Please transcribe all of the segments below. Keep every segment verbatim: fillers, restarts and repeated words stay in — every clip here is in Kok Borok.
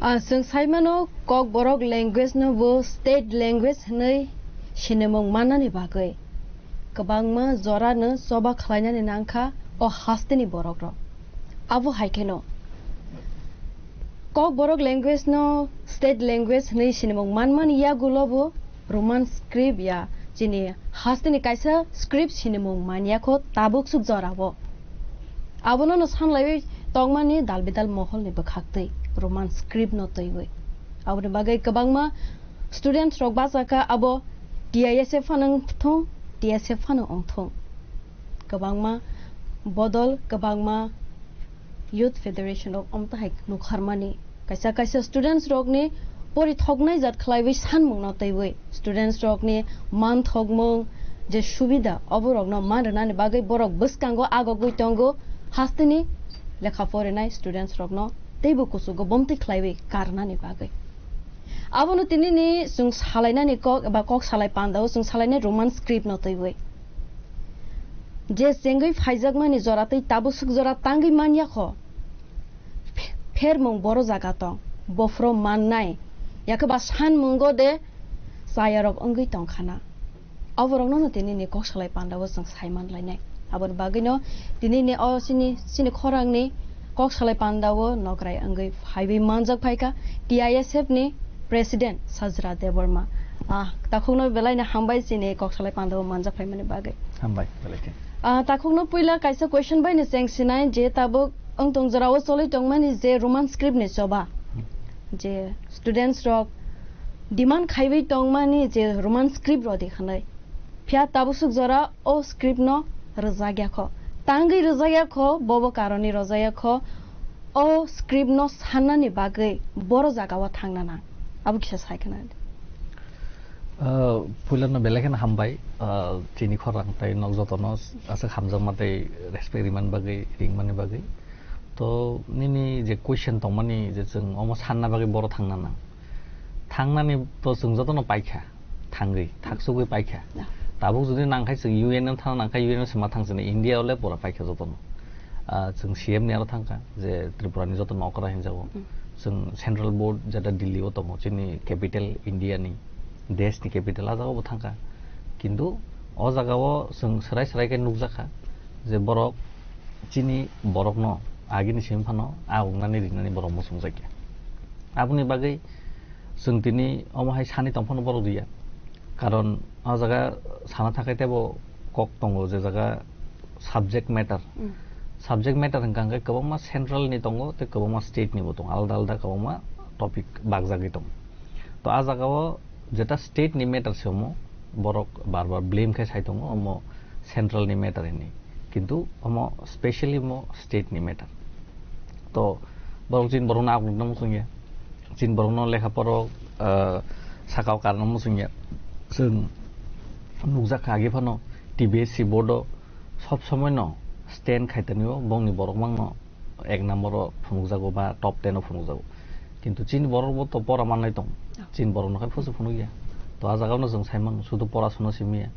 Ah, chwng sai mano, Kokborok language no bo state language hwnwi sinimung mannani bagwi kwbangma jora no choba khlainani nangkha o hasteni borok rok. Abo hai kheno Kokborok language no state language hwnwi sinimung manmani yagulo bo Roman script ya chini hasteni kaisa script sinimung manya kho tabuk suk jora bo. Abono no sanlaiwi tongmani dal bidal moholni bwkhaktwi Roman script no twiwi. Aboni bagwi kwbangma students rok bachakha abo T I S F phano wngthung, T S F phano wngthung. Kwbangma bodol, kwbangma youth federation rok omtahai nukharmani. Kaisa kaisa students rokni pori thoknai jat khlaiwi sanmungno twiwi students rokni man thokmung je subida oborokno man rwnani bagwi borok bwskango agogwi tongo hasteni lekha porinai students rokno teibo kuchugo bomtwi khlaiwi karnani bagwi. Abono tinini chwng salainani kok eba kok salai pandao chwng salainai Roman script no twiwi. Je chengwi phaijakmani jora tei tabuk swk jora tangwi manya kho. Phe-, phermung boro jaga tong, bophro mannai, yakhe ba sanmungo de chayarok wngwi tongkhana. Oborokno no tinini kok salai pandao chwng sai manlainai. Aboni bagwino tinini o chini, chini khorangni kok salai pandao nokrai wngwi phaiwi manjak phaikha T I S F ni President Sajra Debbarma. Ah, takhukno belaino hambai chini kok salai pandao manjak phaimani bagwi. Hambai, belai khe. Ah, takhukno puila kaisa question bai ni cheng sinai je tabuk wng tong jorao choli tongmani je Roman script ni choba. Hmm. Je students rok demand khaiwi tongmani je Roman script rodi khanai. Phiya tabuk suk jora o script no rwjak ya kho. Tangwi rwjak ya kho, bobo karoni rwjak ya kho. O script no sannani bagwi boro jaga o thangna nang. Abo kisa sai khna. Ah, puilano belai kheno hambai, ah, chini khorang tei nok jotono aswk hamjakma tei respect rimani bagwi, ringmani bagwi. To nini je question tongmani je chwng omo sanna bagwi boro thangna nang. Thangnani to chwng jotono paikha, thangwi, thaksugwi paikha. Ya. Tabuk jodi nangkhai chwng U N no thangna nangkha, U N no se ma thang chini, India ole pura paikha jotono. Ah, chwng C M ni aro thangkha, je Tripura ni jotono okra hinjago. Mm. Chwng Central Board jeta Delhi o tongo, chini capital India ni, desh ni capital, ah jaga bo thangkha. Kintu o jaga o chwng swrai swrai khe nukjakha je borok chini borokno agini simi phano agongnani rinani borok muchungjakya. Aboni bagwi chwng tini omo hai sani tongphano borok riya. Karon o jaga sana thakai teibo kok tongo je jaga subject matter. Mm. Subject matter hwnkha hwnkhe kwbangma central ni tongo tei kwbangma state ni bo tongo, alda alda kwbangma topic bakjagwi tongo. To a jaga o jeta state ni matter se omo borok bar bar blame khe sai tongo, omo central ni matter hinwi. Kintu omo specially omo state ni matter. To borok chini borokno agongnani muchungya. Chini borokno lekha poro, ah, sakao karna muchungya. Chwng nukjakha agi phano T B S C board o sob somoi no stand khai tonio bongni borok mangno ek number o phunukjago ba top ten o phunukjago. Kintu chini borok bo to pora mannai tong. Oh. Chini borok no khai phusu phunukya. To a jaga no chwng sai mano sudu pora sona simiya.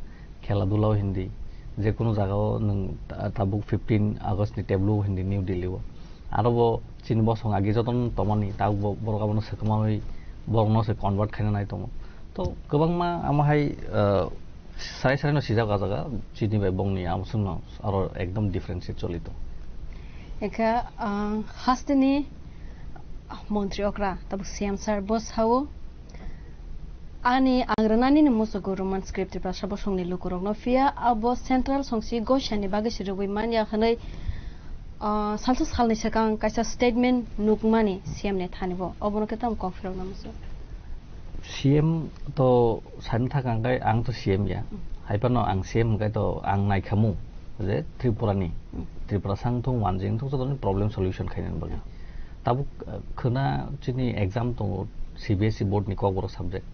Khela dula o hindi, je kunu jaga o nwng ta-, tabuk fifteen August ni teblu o hindi New Delhi o. Aro bo chini bosong agi jotono tongmani, tabuk bo-, borok abono swkamawi borokno se convert khaina nai tongo. To kwbangma amo hai, ah, sarai sarai no sijak o jaga, chini bai bongni amo chwngno aro ekdom differentiate choli tongo. Ekha, ah, hasteni montri okra tabuk C M sir bo sao, ani ang rwnani ni musugo Roman script Tiprasa bosongni lukurokno, phiya abo central songsi goisani bagwi se rwui manya hwnwi, ah, salsa salni swkang kaisa statement nukmani C M ni thani bo, obono khe tamo kok phirokna muchung? C M to sani thaka hwnkhe ang to C M ya, hai phano ang C M hwnkhe to ang naikhamu je Tripura ni, Tripura sang thung, wanjing thung, joto ni problem solution khainani bagwi. Tabuk, eh, khwna chini exam tongo, C B S E board ni Kokborok subject.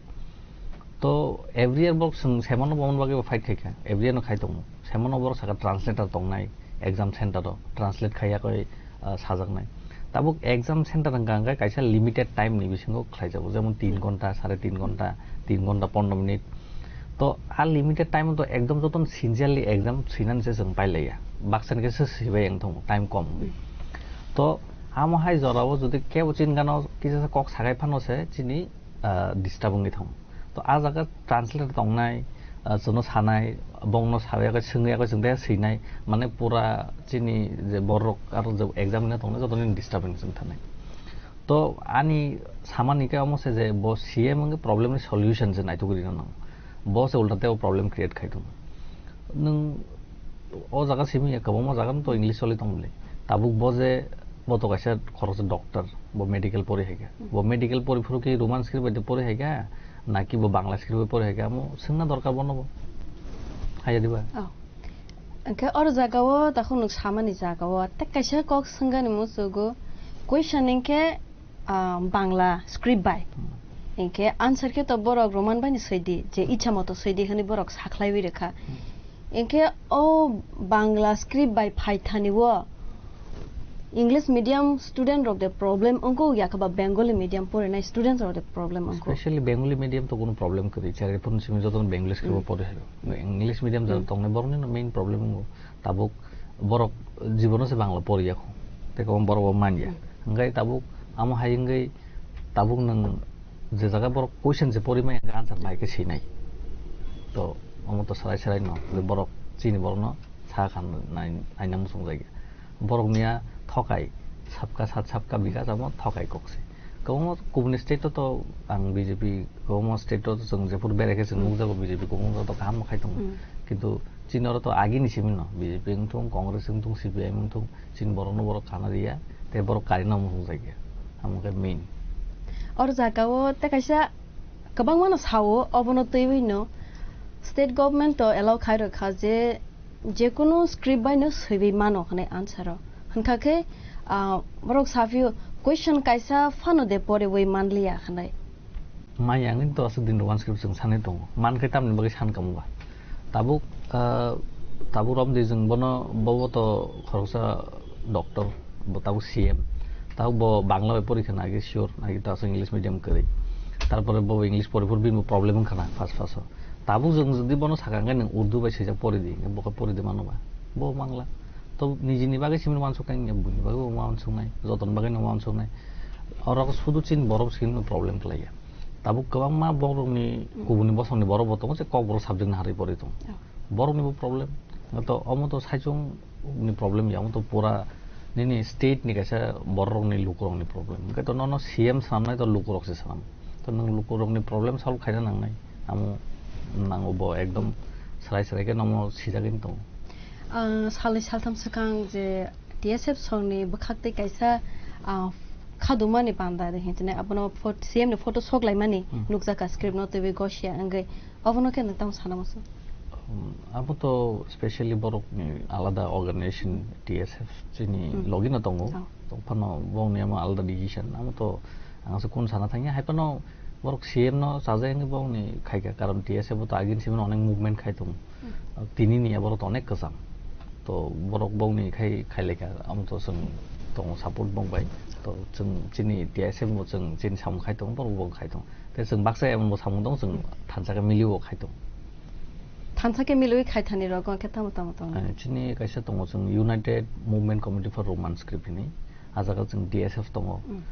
To every year borok chwng semano bomani bagwi bo fight khaikha, every year no khai tongo. Semano borok saka translator tongnai, exam center o translate khaiya koi, ah, sajaknai. Tabuk exam center hwnkha hwnkhe kaisa limited time ni bisingo khlaijago, jemon tin ghonta, sare tin ghonta, tin ghonta pondro minute. To a limited time to ekdom jotono sincerely exam swinani se chwng pailaiya. Baksa ni khe se swibai wng tongo, time kom wngwi. To Amo hai jorao jodi kebo chini gano kisa kok sakai phano se chini, ah, disturb wngwi thango. To a jaga translator tongnai, ah, chwngno sanai, bongno sawi yakhe swngwi yakhe chwng de swinai, mane pura chini je borok aro je exam rina tongnai joto nini disturbance wng thanai. To ani samani khe omo se je bo C M wngkhe problem ni solution se naitugwi rina nango. Bo se ulta tei o problem create khai tongo. Nwng o jaga simi ya kwbangma jaga no to English choli tong bwle. Tabuk bo je bo to kaisa khoroksa doctor, bo medical pori hai kha. Hmm. Bo medical pori phuru ki Roman script bai de pori hai kha, naki bo Bangla script bai pori hai kha? Amo swngna dorkar bono bo. Haya diba? Oh. Hwnkhe oro jaga o takhuk nwng samani jaga o tei kaisa kok swngani muchugo question hwnkhe, ah, Bangla script bai. Hmm. Hwnkhe answer khe to borok Roman bai ni soi di, je ichha moto soi di hwnwi borok sakhlaiwi rwkha. Hmm. Hwnkhe o Bangla script bai phaithani o English medium student rok de problem wngkuk, yakhe ba Bengali medium porinai student rok de problem wngkuk? Specially Bengali medium to kono problem kwrwi, cherry phone simi joto Bengali script Hmm. pori hai. English medium jara Hmm. tongnai borokni no main problem wngo. Tabuk borok jibono se Bangla poriya kho. Tei kwbang borok bo manya. Hmm. Hwnkhe tabuk amo hai wngwi tabuk nwng je jaga borok question se pori maya hwnkhe answer bai khe sinai. To omo to sarai sarai no je borok chini borok no sa khan nai, naina muchung jagya. Borok niya thokai sabka sat sabka bikas amo thokai kok se. Kwbangma kubuni state o to ang B J P kwbangma state o to chwng jephuru berai khe chwng Hmm. nukjago B J P kwbangma joto kaham khai tongo. Hmm. Kintu chini oro to agini simi no B J P wngthung, Congress wngthung, C P I M wngthung, chini borok no borok khana riya, tei borok karina muchung jagya. Amo khe main. Or jaga o tei kaisa kwbangma no sao, obono twiwi no state government to allow khai rwkha je jekunu script bai no swiwi mano hwnwi answer o. Hwnkha khe, ah, borok saphio question kaisa phano de poriwi manliya hwnwi. Maya wngwi to aswk din Roman script chwng sanwi tongo. Man khe tamni bagwi san kamo ba? Tabuk, ah, tabuk romdi chwng bono, bobo to khoroksa doctor, bo tabuk C M. Tabuk bo Bangla bai porikha nagi sure, nagi to aswk English medium kwrwi. Tarpore bo English pori pori bini bo problem wngkha na first first o. Tabuk chwng jodi bono saka hwnkhe nwng Urdu bai swijak pori di, hwnkhe bo khe pori di mano ba? Bo mangla. To nijini bagwi simi uansuk nai, buini bagwi bo uansuknai, jotoni bagwi no uansuknai. Oro sudu chini borok simi problem khlaiya. Tabuk kwbangma borokni, Hmm. kubuni bosongni borok bo tongo, je Kokborok subject ni harwi pori tongo. Oh. Borokni bo problem. To omo to saichung ni problem ya, omo to pura nini state ni kaisa borok rokni lukurokni problem. Hwnkhe to nono C M swnamnai to lukurok se swnam. To nwng lukurokni problem solve khaina nangnai. Amo nango bo ekdom srai srai khe nomo sijagwi tongo. Ah, salni saltham swkang je T S F songni bwkhak tei kaisa, ah, khadumani panda de hinwi abono phot-, C M ni photo sok laimani Hmm. nukjakha script no twiwi gosia wngwi. Obono khe nwng tamo sana muchung? Um, abo to specially borokni alada organization T S F chini Hmm. logino tongo. Oh. Tongphano bongni amo alada decision. Amo to ang se kun sana thangya. Hai phano borok C M no chajai wngwi bongni khaikha. Karon T S F bo to agini simi onek movement khai tongo. Hmm. Tini ni borok to onek kwcham. To borok bongni khai, khailaikha. Amo to chwng tongo support bong bai. To chwng chini T S F bo chwng chini samung khai tongo, borok bo khai tongo. Tei chwng baksa emon bo samung tongo, chwng thansa khe miliwi khai tongo. Thansa khe miliwi khai thani rok hwnkhe tamo tamo tongo? Eh, chini kaisa tongo, chwng United Movement Committee for Roman Script hini. Ah jaga chwng D S F tongo, Hmm.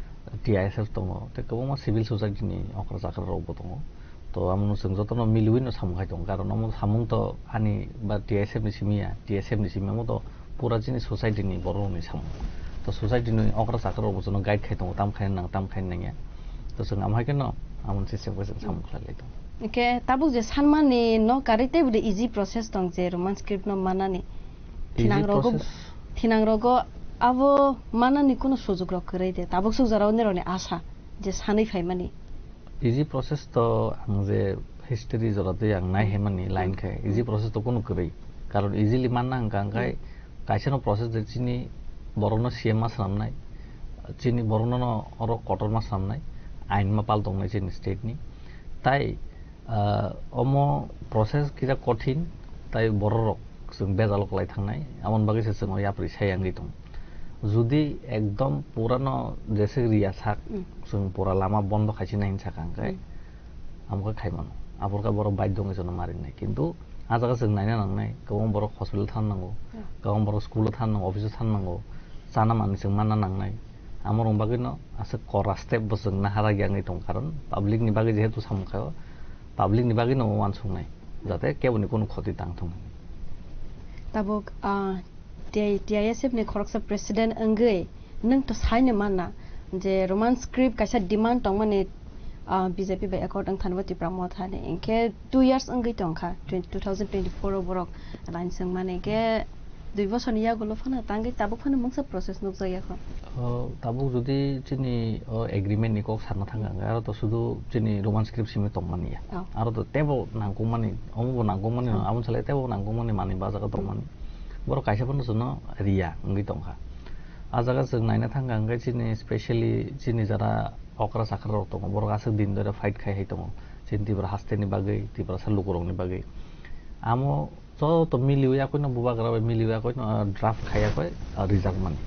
T I S F tongo, tei kwbangma civil society ni okra chakra rok bo tongo. To amo no chwng joto no miliwi no samung khai tongo, karon omo samung to ani ba T I S F ni simi ya, T S F ni simi, omo to pura chini society ni borok rok ni samung. To society ni okra chakra rok bo chwng no guide khai tongo, tam khai nang, tam khai nang ya. To chwng amo hai khe no amo ni se se bo chwng samung khlai lai tongo. Hwnkhe tabuk je sanmani no karwi tei bo de easy process tong je Roman script no manani. Easy Thinang rogo, process? Thinang rogo abo manani kuno sujuk rok kwrwi de. Tabuk suk jora o nirok ni asa je sanwi phaimani. Easy process to ang je history jora twi ang nai Hmm. hemani line Hmm. khe easy Hmm. process to kunu kwrwi. Karon easily manna hwnkha hwnkhe Hmm. kaisa no process de chini borok no C M ma swnamnai, chini borok no no oro kotor ma swnamnai, ain ma pal tongnai chini state ni. Tai, ah, omo process kisa kothin, tai borok rok chwng bejalo kwlai thangnai, aboni bagwi se chwng o yapri sai wngwi tongo. Jodi ekdom pura no jese riya sak, Hmm. chwng pura lama bondo khaichinai hinwi sakha hwnkhe, Hmm. amo khe khai mano. Aboro khe borok baidho wngwi chwngno marinai. Kintu ah jaga chwng naina nangnai, kwbangma borok hospital thanna nango, Hmm. kwbangma borok school o thanna nango, office o thanna nango, chana manwi chwng manna nangnai. Amorong bagwino aswk kora step bo chwng naharagya wngwi tong, karon public ni bagwi jehetu samung khaio, public ni bagwino omo uansuknai, jate keboni kunu khoti tang thung. Tabuk, ah, T I, T I S F ni khoroksa president wngwi nwng to saino manna je Roman script kaisa demand tongmani, ah, B J P bai accord wng thani bo Tipra Motha ni, hinkhe two years wngwi tongkha, twenty, two thousand twenty-four o borok line swngmani, hinkhe dui bosorni yagulo phano tangwi tabuk phano mungsa process nukjakya kho. O, tabuk jodi chini o agreement ni kok sana thangkha, aro to sudu chini Roman script simi tongmani ya. Oh. Aro to tebo nangkukmani, omo bo nangkukmani, oh, aboni salai tebo nangkukmani manwi bajago tongmani. Borok kaisa phano chwngno riya wngwi tongkha. A jaga chwng naina thangkha hwnkhe chini specially chini jara okra chakra rok tongo, borok aswk din dhore fight khai hai tongo. Chini Tripura hasteni bagwi, Tiprasa lukurokni bagwi. Amo joto miliwi akoino bubagra bai miliwi akoino, ah, draft khai akoi, ah, rijak mani.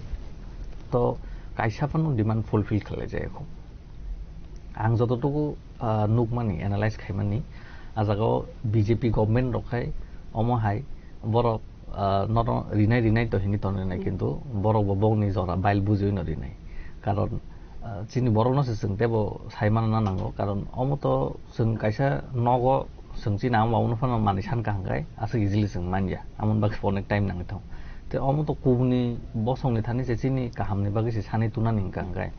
To kaisa phano demand fulfill khlai jaya kho. Ang jototuku, ah, nukmani, analyze khaimani, a jaga o B J P government rok khai omo hai borok, ah, nono rinai rinai to hinwi tonwi nai, hmm, kintu borok bo bongni jora bail bujiwi no rinai. Karon, ah, chini borok no se chwng tebo sai manna nango, karon omo to chwng kaisa nogo chwng chini ama babu no phano manwi san kaham khai aswk easily chwng manya, amoni bagwi onek time nangwi thango. Tei omo to kubuni bosongni thani se chini kahamni bagwi se sanwi tunani hwnkha hwnkhe.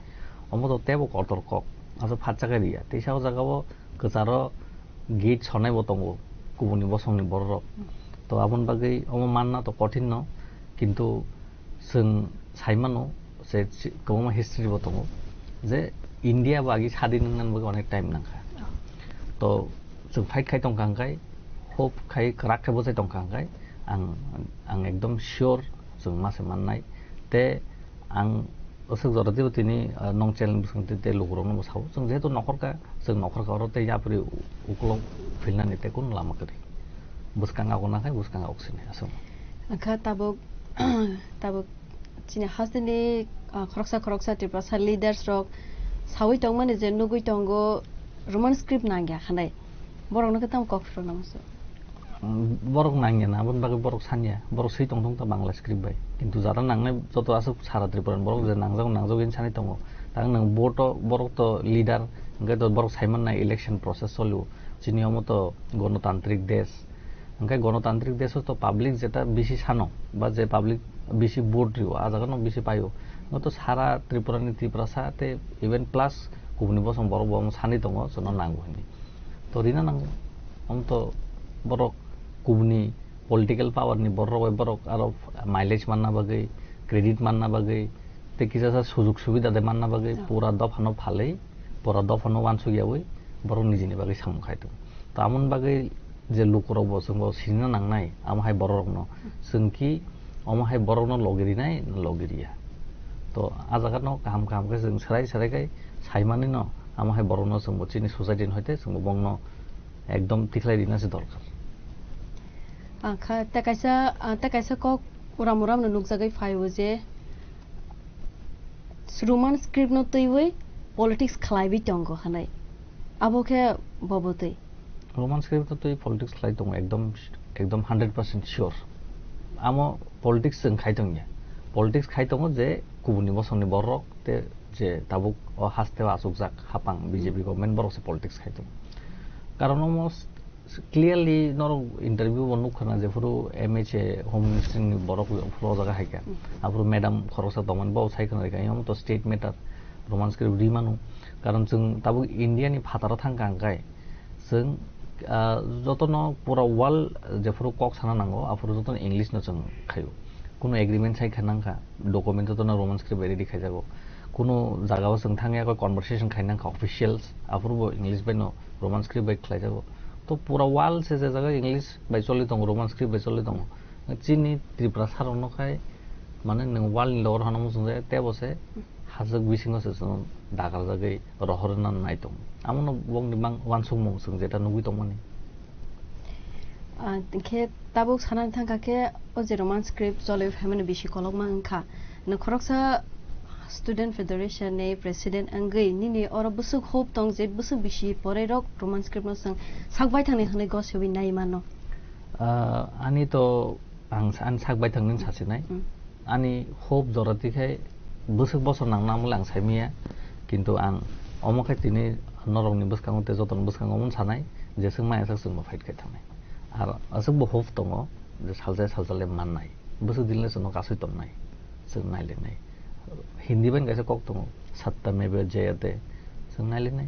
Omo to tebo kotor kok, aswk phatsa khe riya. Teisa o jaga o kwcharo gate sonai bo tongo, kubuni bosongni bororok. To aboni bagwi omo manna to kothin no, kintu chwng sai mano je chi-, kwbangma history bo tongo je India bo agi sadin wngna bagwi onek time nangkha. To chwng fight khai tongkha hwnkhe, hope khai kwrak khe bwchai tongkha hwnkhe, ang, ang ekdom sure chwng ma se mannai. Te ang aswk jora teibo tini, ah, nong channel bwskango tei, tei lukurokno bo sao. Chwng jehetu nokhorkha, chwng nokhorkha oro tei yapri u-, ukolog philnani tei kunu lama kwrwi. Bwskang ago nakhai, bwskang ago sini, aswk. Wngkha tabuk, tabuk chini hasteni, ah, khoroksa khoroksa Tiprasa leaders rok saui tongmani je nugui tongo Roman script nangya khanai. Borokno khe tamo kok philokna muchung? Mm, borok nangya na, aboni bagwi borok sanya. Borok swi tong thung ta Bangla script bai. Kintu jara nangnai joto aswk sara Tripura ni borok je nangjago, nangjago hini sanai tongo. Tang nwng vote o borok to leader, hwnkhe to borok sai mannai election process solio. Chini omo to gonotantrik desh. Hwnkhe gonotantrik desh o to public jeta bisi sano, ba je public bisi vote rio, a jaga no bisi paio. Hwnkhe to sara Tripura ni Tiprasa tei even plus kubuni bosong borok bo omo sanai tongo, chwngno nango hini. To rina nango. Omo to borok kubuni political power ni borok bai borok aro mileage manna bagwi, credit manna bagwi, tei kisa sa sujug subida de manna bagwi, oh, pura dophano phalwi, pura dophano uansuk yaui borok nijini bagwi samung khai tongo. To amoni bagwi je lukurok bo chwngbo sinina nangnai, amo hai bororokno. Chwng ki omo hai borokno logi rinai na logi riya? To a jaga no kaham kaham khe chwng serai serai khai sai mani no, amo hai borokno chwngbo chini society ni hoite chwngbo bongno ekdom tikhlai rina se dorkar. Ang kha, tei kaisa, ah, tei kaisa kok uram uram no nukjagwi phaio je Roman script no twiwi politics khlaiwi tongo hwnwi. Abo khe bobo twi. Roman script no twi politics khlai tongo, ekdom, ekdom hundred percent sure. Amo politics chwng khai tongya. Politics khai tongo je kubuni bosongni borok tei je tabuk o haste o achukjak hapang B J P government borok se politics khai tongo. Karon omo clearly norok interview bo nukha na, jephuru M H A Home Ministry ni borok phuru o jaga hai kha. Hmm. Aphuru madam khoroksa tongmani bo sai khna rikha, omo to state matter, Roman script ri manu. Karon chwng tabuk India ni phataro thang kha hwnkhe chwng, ah, jotono pura world jephuru kok sana nango, aphuru jotono English no chwng khaio. Kunu agreement sai kha nang kha, document jotono Roman script bai ready khaijago. Kunu jaga o chwng thangya koi conversation khai nang kha officials, aphuru bo English bai no Roman script bai khlaijago. To pura world se je jaga English bai choli tongo, Roman script bai choli tongo. Chini Tripura sarok no khai, mane nwng world ni logo hano muchung jaya, tebo se hajak bisingo se chwng dagarjagwi rohorna nai tongo. Amono bongni mang uansukmung chwng jeta nugwi tongmani. Ah, khe tabuk sanani thangkha khe o je Roman script choli phaimani bisi kolokma wngkha. Nwng khoroksa Student Federation ni president wngwi nini oro bwswk hope tong je bwswk bisi porairok Roman script no chwng sak baithangni hwnwi gosiwi nai mano? Ah, ani to ang sa-, ani sak baithangni sasinai. Hmm. Ani hope jora tikhai Bwswk bosor nangna amole ang saimanya, kintu ang omo khe tini norokni bwskango tei jotoni bwskango omo sanai je chwng maya sak chwngbo fight khai thangnai. Ar aswkbo hope tongo je salsa salsa le mannai, bwswk din le chwngno kasui tongnai, chwng nailainai. Hindi bai kaisa kok tongo, "Satta meva jayate," chwng nailainai,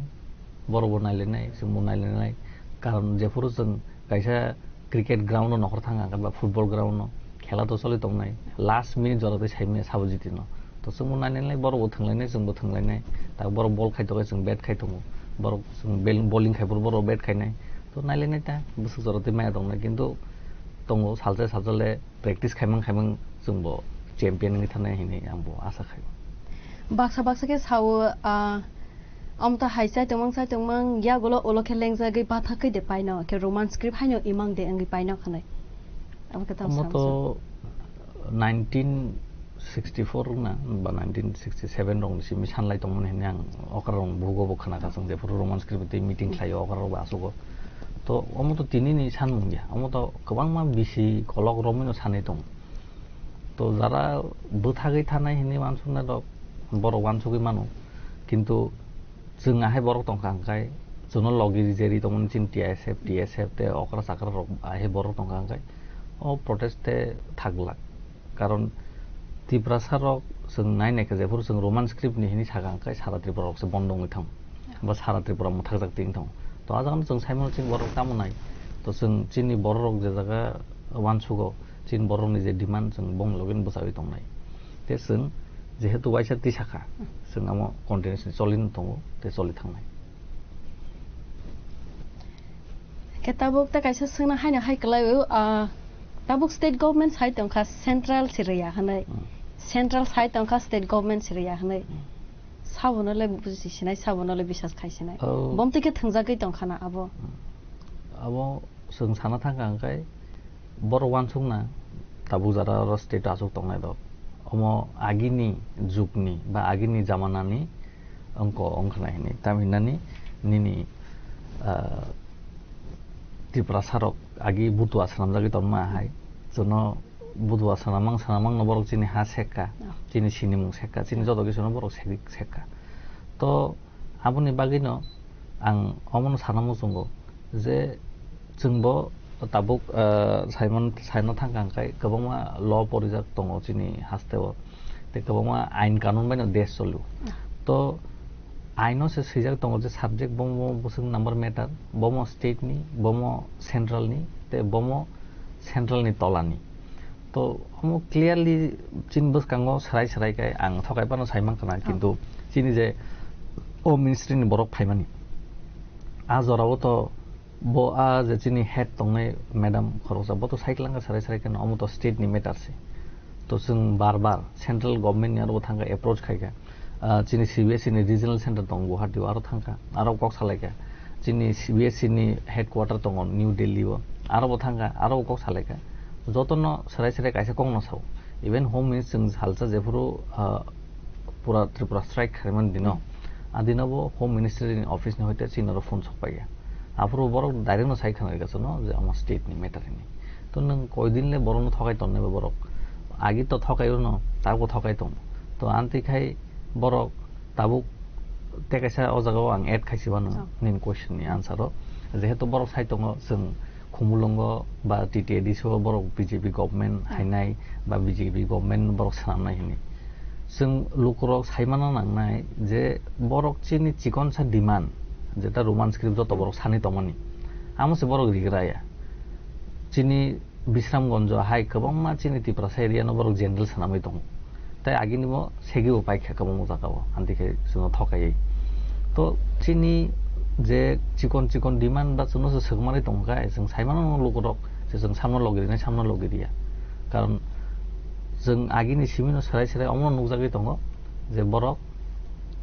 borokbo nailainai, chwngbo nailainai. Karon jephuru chwng kaisa cricket ground o nokhor thang ang ba football ground o khela to choli tongnai, last minute jora tei saimanya sabo jiti no, to chwngbo nailainai, borokbo thwnglainai, chwngbo thwnglainai, tak borok ball khai tongkhe chwng bat khai tongo, borok chwng bel-, bowling khai phuru borok bat khainai, to nailainai ta bwswk jora tei maya tongnai, kintu tongo salsa salsa le practice khaimang khaimang chwngbo champion wngwi thanai hinwi angbo asa khai. Baksa baksa khe sao, ah, omo to hai chai tongmang chai tongmang yagulo ulo khe lengjagwi bathakgwi de paino khe Roman script haino imang de wngwi paino khanai. Abo khe tamo Omo sam to sam. nineteen sixty-four wngna ba nineteen sixty-seven rokni simi sanlai tongmani hinwi ang okra rokni bugo bo khna ka chwng jephuru Roman script tei meeting khlaio okra rok bo asugo. To omo to tini ni sanmung ya, omo to kwbangma bisi kolok romwi no sanwi tongo. To jara bwthagwi thanai hinwi uansuknai rok borok uansugwi mano, kintu chwng ahai borok tongkha hwnkhe chwngno logi rijeri tongmani chini T I S F, T S F tei okra chakra rok ahai borok tongkha hwnkhe o protest tei thak glak. Karon Tiprasa rok chwng nai naikha jephuru chwng Roman script ni hinwi sakha hwnkhe sara Tripura rok se bondo wngwi thango. Ba sara Tripura mwthakjak twi wngwi thango. To a jagano chwng saimano chini borok tamo nai. To chwng chini borok rok je jaga uansugo, chini borok ni je demand chwng bongni logi bwchawi tongnai. Tei chwng jehetu waisa tisakha, chwng amo continuously choli tongo tei choli thangnai. Khe tabuk ta kaisa swngna haino hai kwlai o, ah, tabuk state government sai tongkha, central se riya hwnwi. Hmm. Central sai tongkha, state government se riya hwnwi. Hmm. Sabono le buji sinai, sabono le bisas khai sinai. Oh. Bom twi khe thwngjagwi tongkha na abo. Hmm. Abo chwng sana thangkha hwnkhe borok uansukna tabuk jara oro state o aswk tongnai rok. Omo agini jugni ba agini jamanani wngkha, wngkha nai hinwi. Tam hinani nini, ah, Tiprasa rok agi butua swnamjagwi tongma hai. Chwngno butua swnamang swnamang no borok chini ha sekka, Oh. chini sinimung sekka, chini joto kisuno borok sek-, sekka. To aboni bagwino ang omono sana muchungo je chwngbo tabuk, ah, saimon, saina thangkha hwnkhe kwbangma law porijak tongo chini hasteo, tei kwbangma ain kanun baino desh cholo. Ah. To aino se swijak tongo je subject bomo, bomo bwswk number matter, bomo state ni, bomo central ni, tei bomo central ni tola ni. To omo clearly chini bwskango swrai swrai khe ang thokai phano sai mankha na, Oh. kintu chini je o ministry ni borok phaimani, a jorao to bo a je chini head tongnai madam khoroksa, bo to sai kwlangkha swrai swrai khe, omo to state ni matter se. To chwng bar bar central government ni aro bo thangkha, approach khaikha. Ah, chini C B S E ni regional center tongo Guwahati o, aro thangkha, aro kok salaikha. Chini C B S E ni headquarter tongo New Delhi o, aro bo thangkha, aro bo kok salaikha. Jotono swrai swrai kaisa kokno sao. Even home ministry chwng salsa jephuru, ah, pura Tripura strike khaimani dino, a dino bo home ministry ni office ni hoite chini oro phone sokpaiya. Aphuru borok direct no sai khna rwgwi chwngno je omo state ni matter hinwi. To nwng koi din le borok no thokai tonnai ba borok? Agi to thokai rwno, tabuk thokai tong. To amtwi khai borok tabuk tei kaisa o jaga o ang add khai si bano Oh. nini question ni answer o. Jehetu borok sai tongo chwng Khumulwngo ba T T A D C o borok B J P government Hmm. hainai ba B J P government borok swnamnai hinwi. Chwng lukurok saimano nangnai je borok chini chikonsa demand, jeta Roman script joto Hmm. borok sanwi tongmani, amo se borok rigra ya. Chini Bisramganj hai kwbangma chini Tiprasa area no borok general swnamwi tongo. Tai agini bo segi bo paikha kwbangma jaga o, amtwi khe chwngno thokaiwi. To chini je chikon chikon demand ba chwngno se swkmani tongkha, chwng saimano lukurok je chwng samno logi rinai, samno logi riya. Karon chwng agini simi no swrai swrai omono nukjagwi tongo je borok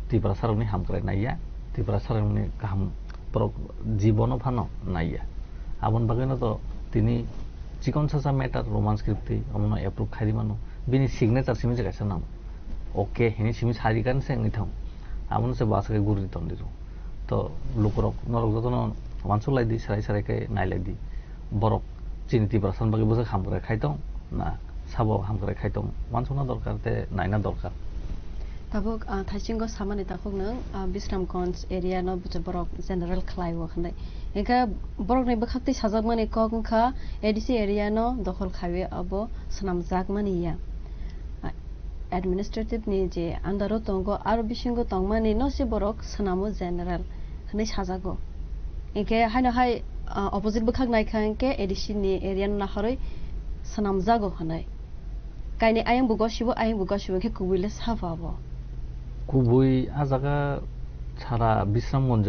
Tiprasa rokni hamkrai naiya, Tiprasa rokni kaham borok jibono phano naiya. Aboni bagwino to tini chikon sasa matter Roman script twi omono approve khai di mano. Bini signature simi se kaisa nango. Okay hinwi simi sari kan se wngwi thang. Abono se bwswk khe guri tong di rw. To lukurok norok jotono uansuk lai di, swrai swrai khe nai lai di. Borok chini Tiprasa ni bagwi bwswk hamkrai khai tong na sabo hamkrai khai tong, uansukna dorkar tei naina dorkar. Tabuk, ah, thaisingo samani takhuk nwng, ah, Bisramganj area no bucha borok general khlai o hwnwi. Hinkhe borokni bwkhaktwi sajakmani kok wngkha A D C area no dokhol khaiwi abo swnamjakmani ya. Ah, administrative ni je under o tongo, aro bisingo tongmani no se borok swnamo general hwnwi sajago. Hinkhe haino hai, ah, opposite bwkhak naikha hinkhe A D C ni area no nahorwi swnamjago hwnwi. Kainwi ayang bo gosibo, ayang bo gosibo, khe kubui le sabo abo. Kubui a jaga sara Bisramganj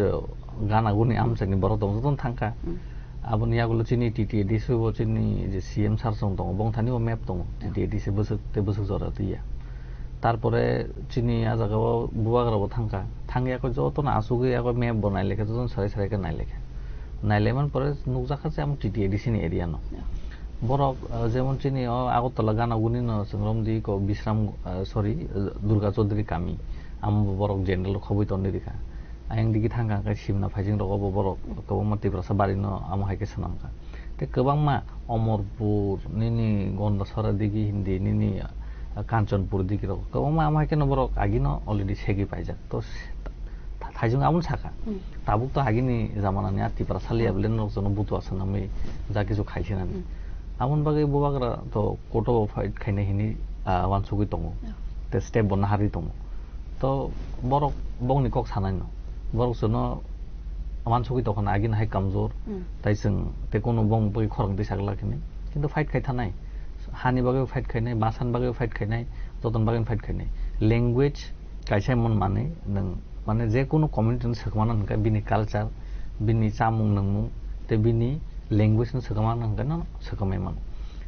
gana guni amchaini borok tong jotono thangkha. Hmm. Aboni yagulo chini T T A D C bo chini je C M sir song tongo, bongthani bo map tongo, Hmm. T T A D C bwswk tei bwswk jora twiya. Tarpore chini a jaga o bubagra bo thangkha, thangya khe jotono asugwi abo map bo nailekha, jotono sarai sarai khe nailekha. Nailaimani pore nukjakha je amo T T A D C ni area no. Yeah. Borok, ah, jemon chini o Agartala gana guni no chwng romdi ko Bisram, ah, sorry, ah, Durga Chaudhary kami. Amo bo borok general rok khobwi tongwi rikha. Ayang digi thangkha khe Simna Phaising rogo bo borok kwbangma Tiprasa bari no amo hai khe swnamkha. Tei kwbangma Omorpur, nini Gondasora digi hindi, nini, ah, Kanchanpur digi rok kwbangma amo hai khe no borok agi no already segwi paijak. To s-, ta-, ta-, thaijwng aboni saka. Hmm. Tabuk to agini jamanani a Tiprasa liya Hmm. bele norok jono butua swnamwi ja kisu khai sinani. Hmm. Aboni bagwi bubagra to court o fight khainai hini, ah, uansugwi tongo. Yeah. Te step bo naharwi tongo. To borok bongni kok sanai no. Borok jono uansugwi tongkha na agini hai kamjor. Hmm. Tai chwng te kono bong bagwi khorang twi sagla kini. Kintu fight khai thanai. Hani bagwi fight khainai, basan bagwi fight khainai, joton bagwi fight khainai. Language kaisa emon manwi nwng, mane, je kunu community ni swkmano hwnkhe bini culture, bini chamung nwngmung, tei bini language no swkmano hwnkhe no swkmai mano.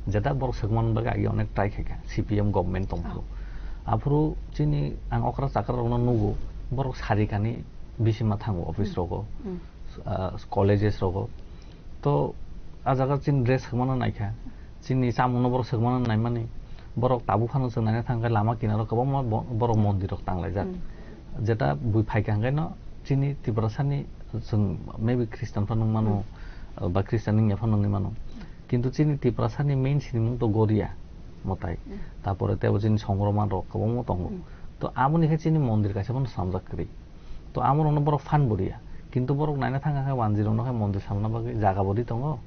Jeta borok swkmani bagwi agi onek try khaikha, C P M government tongphuru. Oh. Aphuru chini ang okra chakra rokno nugo, borok sarikani bisima thango office Hmm. rogo, Hmm. ah, colleges rogo. To a jaga chini dress swkmano naikha, chini chamungno borok swkmano naimani, borok tabuk phano chwng naina thangkhe lama kinaro kwbangma bo-, borok mondir rok tanglaijak. Hmm. Jeta bui phaikha hwnkhe no chini Tiprasani chwng maybe Christian phano wng mano, Hmm. ba Christian wngya phano wngwi mano. Kintu chini Tiprasani main sinimung to Goria mwtai. Hmm. Tarpore tebo chini Songroma rok kwbangma tongo. Hmm. To aboni khe chini mondir kaisa phano swnamjak kwrwi. To amorokno borok phan bo riya. Kintu borok naina thangkha khe wanjirokno khe mondir samna bagwi jaga bo ri tongo,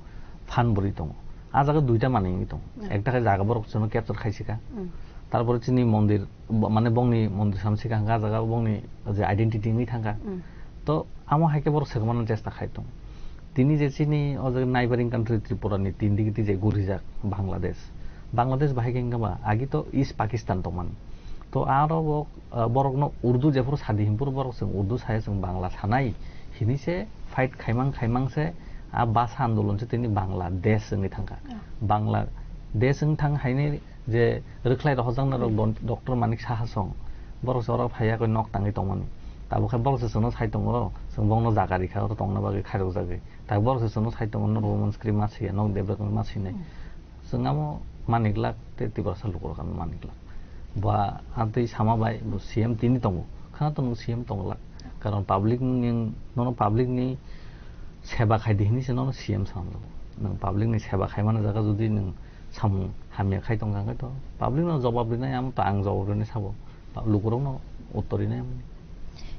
phan bo ri tongo. A jaga duita manwi wngwi tongo. Hmm. Ekta khe jaga borok chwngno capture khai sika. Hmm. Tarpore chini mondir, bo-, mane bongni mondir sam sika hwnkha, a jaga bongni je identity wngwi thangkha. Hmm. To amo hai khe borok swkmano chesta khai tongo. Tini je chini o jaga neighboring country Tripura ni tin digi twi je gurijak Bangladesh. Bangladesh bahai khe wngkha ba agi to East Pakistan tongmani. To aro bo ah, borokno Urdu jephuru sadi hinphuru borok chwng Urdu saya, chwng Bangla sanai hinwi se fight khaimang khaimang se a bhasha andolon se tini Bangladesh wngwi thangkha. Ah. Bangladesh wng thang haini je rwkhlai rohorjaknai rok Hmm. don-, Doctor Manik Saha song borok se oro phaiya koi nok tangwi tongmani. Tabuk khe borok se chwngno sai tongo, chwng bongno jaga rikha, oro tongna bagwi khairokjagwi. Tabuk borok se chwngno sai tongo, norok bo manskri ma siya, nok debra ma sinai. Hmm. Chwng amo maniklak tei Tiprasa lukurok ano maniklak. Ba amtwi sama bai bo C M tini tongo. Khana to nwng C M tonglak. Karon public ni, nono public ni seba khai di hinwi se nono C M sanjago. Nwng public ni seba khai mani jaga jodi nwng samung hamya khai tongkha hwnkhe to public no jobab rinai, amo to ang jobab rinai sabo. Lukurokno uttor rinai.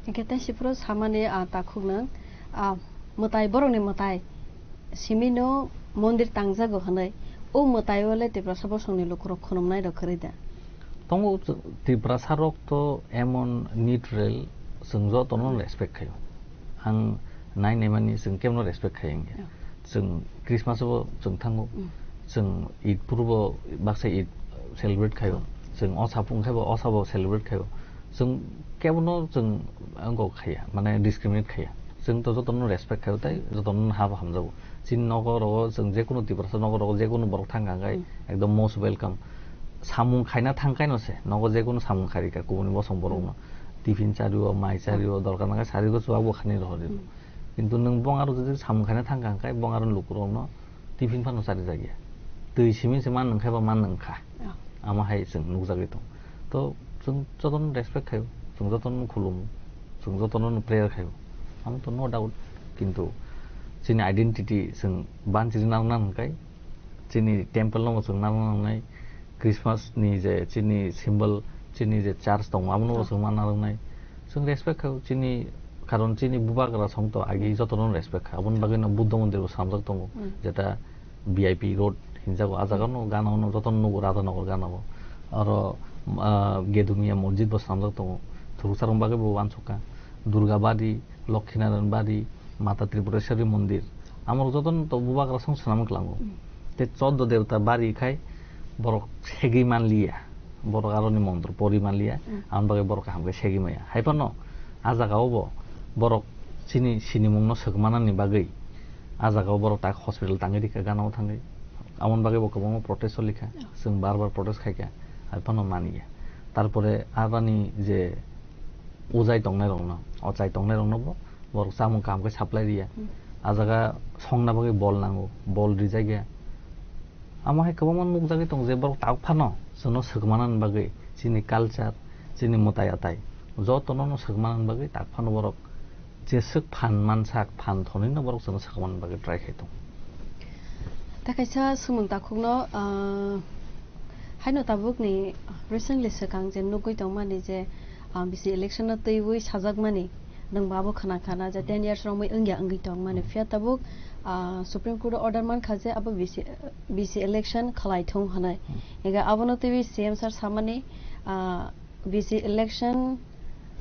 Hinkhe tei siphuru samani, ah, takhuknwng, ah, mwtai, borokni mwtai simino mondir tangjago hwnwi, o mwtai o le Tiprasa bosongni lukurok khunumnai rok kwrwi da? Tongo, Tiprasa rok to emon neutral, chwng jotono Hmm. respect khaio. Ang nai naimani chwng kebono respect khai wngya. Yeah. Chwng Christmas o chwng thango, Hmm. chwng Eid purbo baksa Eid celebrate khaio, Hmm. chwng osa phung khaibo osa bo celebrate khaio, chwng kebono chwng wngkok khaiya, mane discriminate khaiya, chwng to jotono respect khaio tei jotono habo hamjago. Chini nogo rogo chwng jekunu Tiprasa nogo rogo jekunu borok thangkha hwnkhe Hmm. ekdom most welcome. Samung khaina thangkhaino se nogo jekunu samung khairikha kubuni bosong borokno, Hmm. tiffin chario, mai chario, Hmm. dorkar nangkha sarigo chuwak bo khanwi rohorwi. Hmm. Kintu nwng bong aro jodi samung khaina thangkha hwnkhe bong aro lukurokno tiffin phano charijakya. Twi simi se man nwngkha ba man nwngkha. Yeah. Amo hai chwng nukjagwi tongo. To chwng jotono respect khaio, chwng jotono khulumo, chwng jotono prayer khaio. Amo to no doubt. Kintu chini identity chwng banchiri narwkna hwnkhe chini temple no bo chwng narwkna nangnai, Christmas ni je chini symbol chini je church tongo, abono bo chwng manna rwnai. Chwng respect kha, chini, karon chini bubagra song to agi jotono respect kha. Aboni bagwi no Buddha mondir bo swnamjak tongo, jeta V I P road hinjago, ah jagano gana ono jotono nugo Radhanagar gana o. Aro, ah, Gedumiya mosjid bo swnamjak tongo. Thuruksa rok bagwi bo uansukha. Durga Bari, Lokhinarayan Bari, Mata Tripureswari mondir. Amorok jotono to bubagra song swnam wng klango. Te choddo debota bari khai borok segwi manliya. Borok aroni montro pori manliya. Aboni bagwi borok kaham khe segwi maya. Hai phano ah jagao bo borok chini sinimungno swk manani bagwi ah jagao borok tak hospital tangwi rikha gana o thangwi. Aboni bagwi bo kwbangma protest solikha. Chwng bar bar protest khaikha. Hai phano maniya. Tarpore abani je ujai tongnai rokno, ochai tongnai rokno bo borok chamung kaham khe supply riya. Ah jaga songna bagwi bol nango, bol rijak ya. Amo hai kwbangma nukjagwi tongo je borok tabuk phano chwngno swk manani bagwi chini culture, chini mwtai atai jotono no swk manani bagwi tak phano borok jeswk phan mansak, phan thonwi no borok chwngno swk manani bagwi try khai tongo. Ta kaisa swngmung takhukno, ah, haino tabukni recently swkang je nugwi tongmani je, ah, bisi election no twiwi sajakmani, nwng bo abo khna khana je ten years romwi wngya wngwi tongmani. Phiya tabuk, ah, Supreme Court o order mankha je abo bisi, bisi election khlai thung hwnwi. Ega abono twiwi C M sir samani, ah, bisi election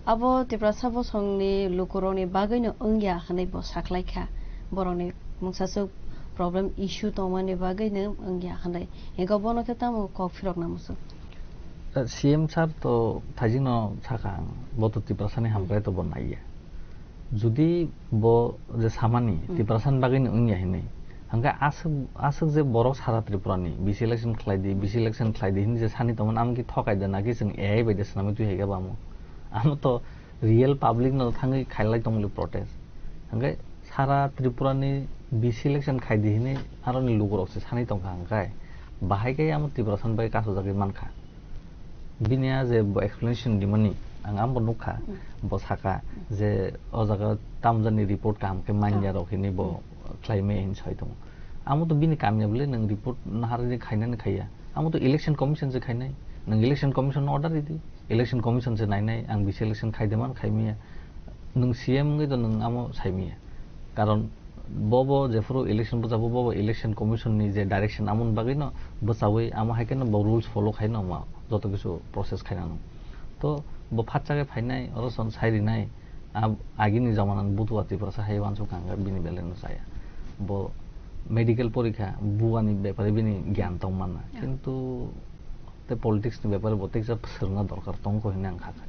abo Tiprasa bosongni lukurokni bagwino wngya hwnwi bo saklaikha. Borokni mungsaswk problem issue tongmani bagwino wngya hwnwi. Ego bono khe tamo kok phirokna muchung? Eh, C M sir to thaijikno sakha ang, bo to Tiprasani hamkrai to bo naiya. Judi bo je samani Tiprasani bagwino wngya hinwi, hwnkhe aswk, aswk je borok sara Tripurani bisi election khlai di, bisi election khlai di hinwi je sani tongmani, amo khe thokai da naki chwng A I bai de swnamwi twi hai khe bo amo? Amo to real public no thangwi khailai tongmani protest. Hwnkhe sara Tripurani bisi election khai di hinwi aroni lukurok se sani tongkha hwnkhe, bahai khe amo Tiprasani bagwi kasujagwi mankha. Bini a je bo explanation dimani, ang amo nukha, bo saka je o jaga tamjani report kaham khe manya rok hinwi bo khlaimaya hinwi sai tongo. Amo to bini kamya bole nwng report naharni khainani khaiya. Amo to election commission se khainai. Nwng election commission no order ridi. Election commission se nainai, ang bisi election khaidemani khaimaya. Nwng C M wngwi to nwng amo saimaya. Karon bo bo jephuru election bwchabo, bo bo election commission ni je direction amoni bagwi no bwchawi, amo hai khe no bo rules follow khai no ma joto kisu process khaina no. To bo phatsa khe phainai, oro son sai rinai, a-, agini jamana ni butua Tiprasa hai uansuk kha hwnkhe bini belai no chaya. Bo medical porikha, buani bepare bini gyan tong manna. Kintu Tei politics ni bepare bo teisa swrwngna dorkar tongo hinwi ang kha kha.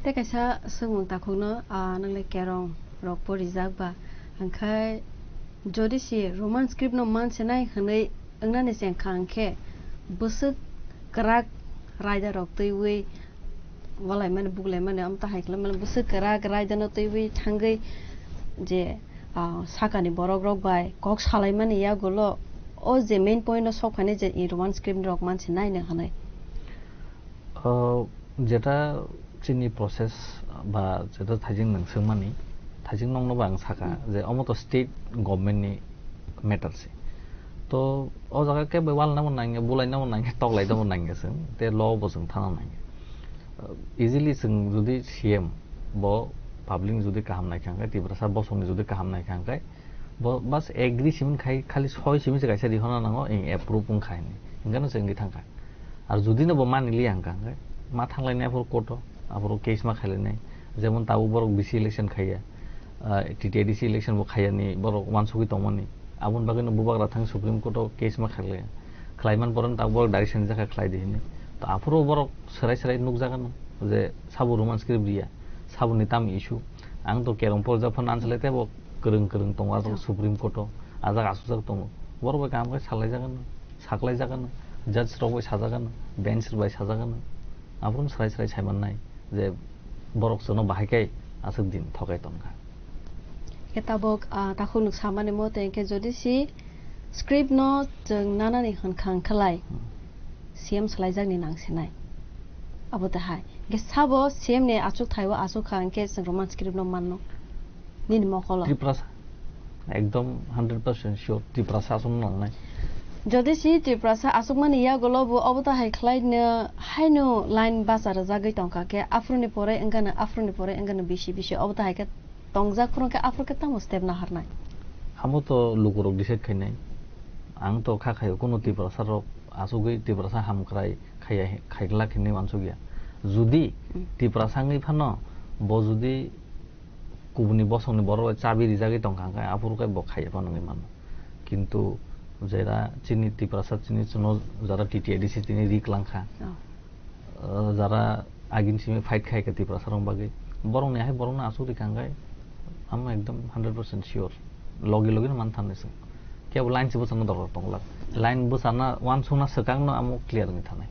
Tei kaisa swngmung takhukno, ah, nwngle kerong rok porijak ba, hwnkhai jodi si Roman script no mansinai hwnwi wngnani chengkha hwnkhe bwswk kwrak raida rok twiwi walaimani buklaimani amtahai khlaimani bwswk kwrak raida no twiwi thangwi je, ah, sakani borok rok bai kok salaimani yagulo o je main point no sok phainai je i Roman script rok mansinai no hwnwi. O, jeta chini process ba jeta thaijing nang swngmani, thaijing nokno ba ang saka je omo to state government ni matter se. To o jaga kebo walna bo nangya, bulaina bo nangya, toklaina bo nangya chwng, te law bo chwng thana nangya. Uh, easily chwng jodi C M bo public jodi kaham naikha hwnkhe, Tiprasa bosongni jodi kaham naikha hwnkhe, bo bas agree simin khai, khali soi simi se kaisa rihorna nango, eng approve wngkha hinwi. Hinkheno chwng wngwi thangkha. Ar jodi no bo mani liya hwnkha hwnkhe, ma thanglainai aphuru court o, aphuru case ma khailainai. Jemon tabuk borok B C election khaiya, ah, T T A D C election bo khaiyani borok uansugwi tongmani. Aboni bagwino bubagra thang Supreme Court o case ma khailaiya. Khlaiman borok tabuk borok direction jakha khlai di hinwi. To aphuru borok swrai swrai nukjagano je sabo Roman script riya, saboni tam issue. Ang to kerong porjak phano ansale tebo kwrwng kwrwng tongo, ah, Supreme Court o ajak asukjak tongo. Borok bai kaham khe salaijagano. Saklaijagano, judge rok bai sajagano, bench bai sajagano. Abono srai srai saimannai je borok chwngno bahai khe aswk din thokai tongkha. Khe tabuk, ah, takhuk nuk samani mote hinkhe jodi si script no chwng nanani hwnkha hwnkhalai, hmm, C M swlaijakni nangsinai. Abo tahai. Hinkhe sabo C M ni achukthai o achukha hinkhe chwng Roman script no manno. Nini mokolo. Tiprasa. Ekdom hundred percent sure Tiprasa aswk nangnai. Jodi si Tiprasa aswkmani yagulo bo obo ta hai khlaino haino line basa rwjagwi tongkha khe, aphuruni pore wngkha no, aphuruni pore wngkha no bisi bisi obo ta hai khe tongjak phuru khe aphuru khe tamo step naharnai? Amo to lukurok decide khainai. Ang to kha khaio, kuno Tiprasa rok asugwi Tiprasa hamkrai khaiya, khaiglak hinwi wansukya. Judi Hmm. Tiprasa wngwi phano bo judi kubuni bosongni borok bai chabi rijagwi tongkha, hwnkhe aphuru khe bo khaiya phano wngwi mano. Kintu jera chini Tiprasa chini chwngno jara T T A D C tini ri kwlangkha. Oh. Uh, jara agini simi fight khai kha Tiprasa rok bagwi. Borokni hai borokno asuk rikha hwnkhe amo ekdom hundred percent sure. Logi logi no man thangnai chwng. Kebo line se bwsakno dorkar tongla. Line bwsakna uansukna swkangno amo clear wngwi thanai.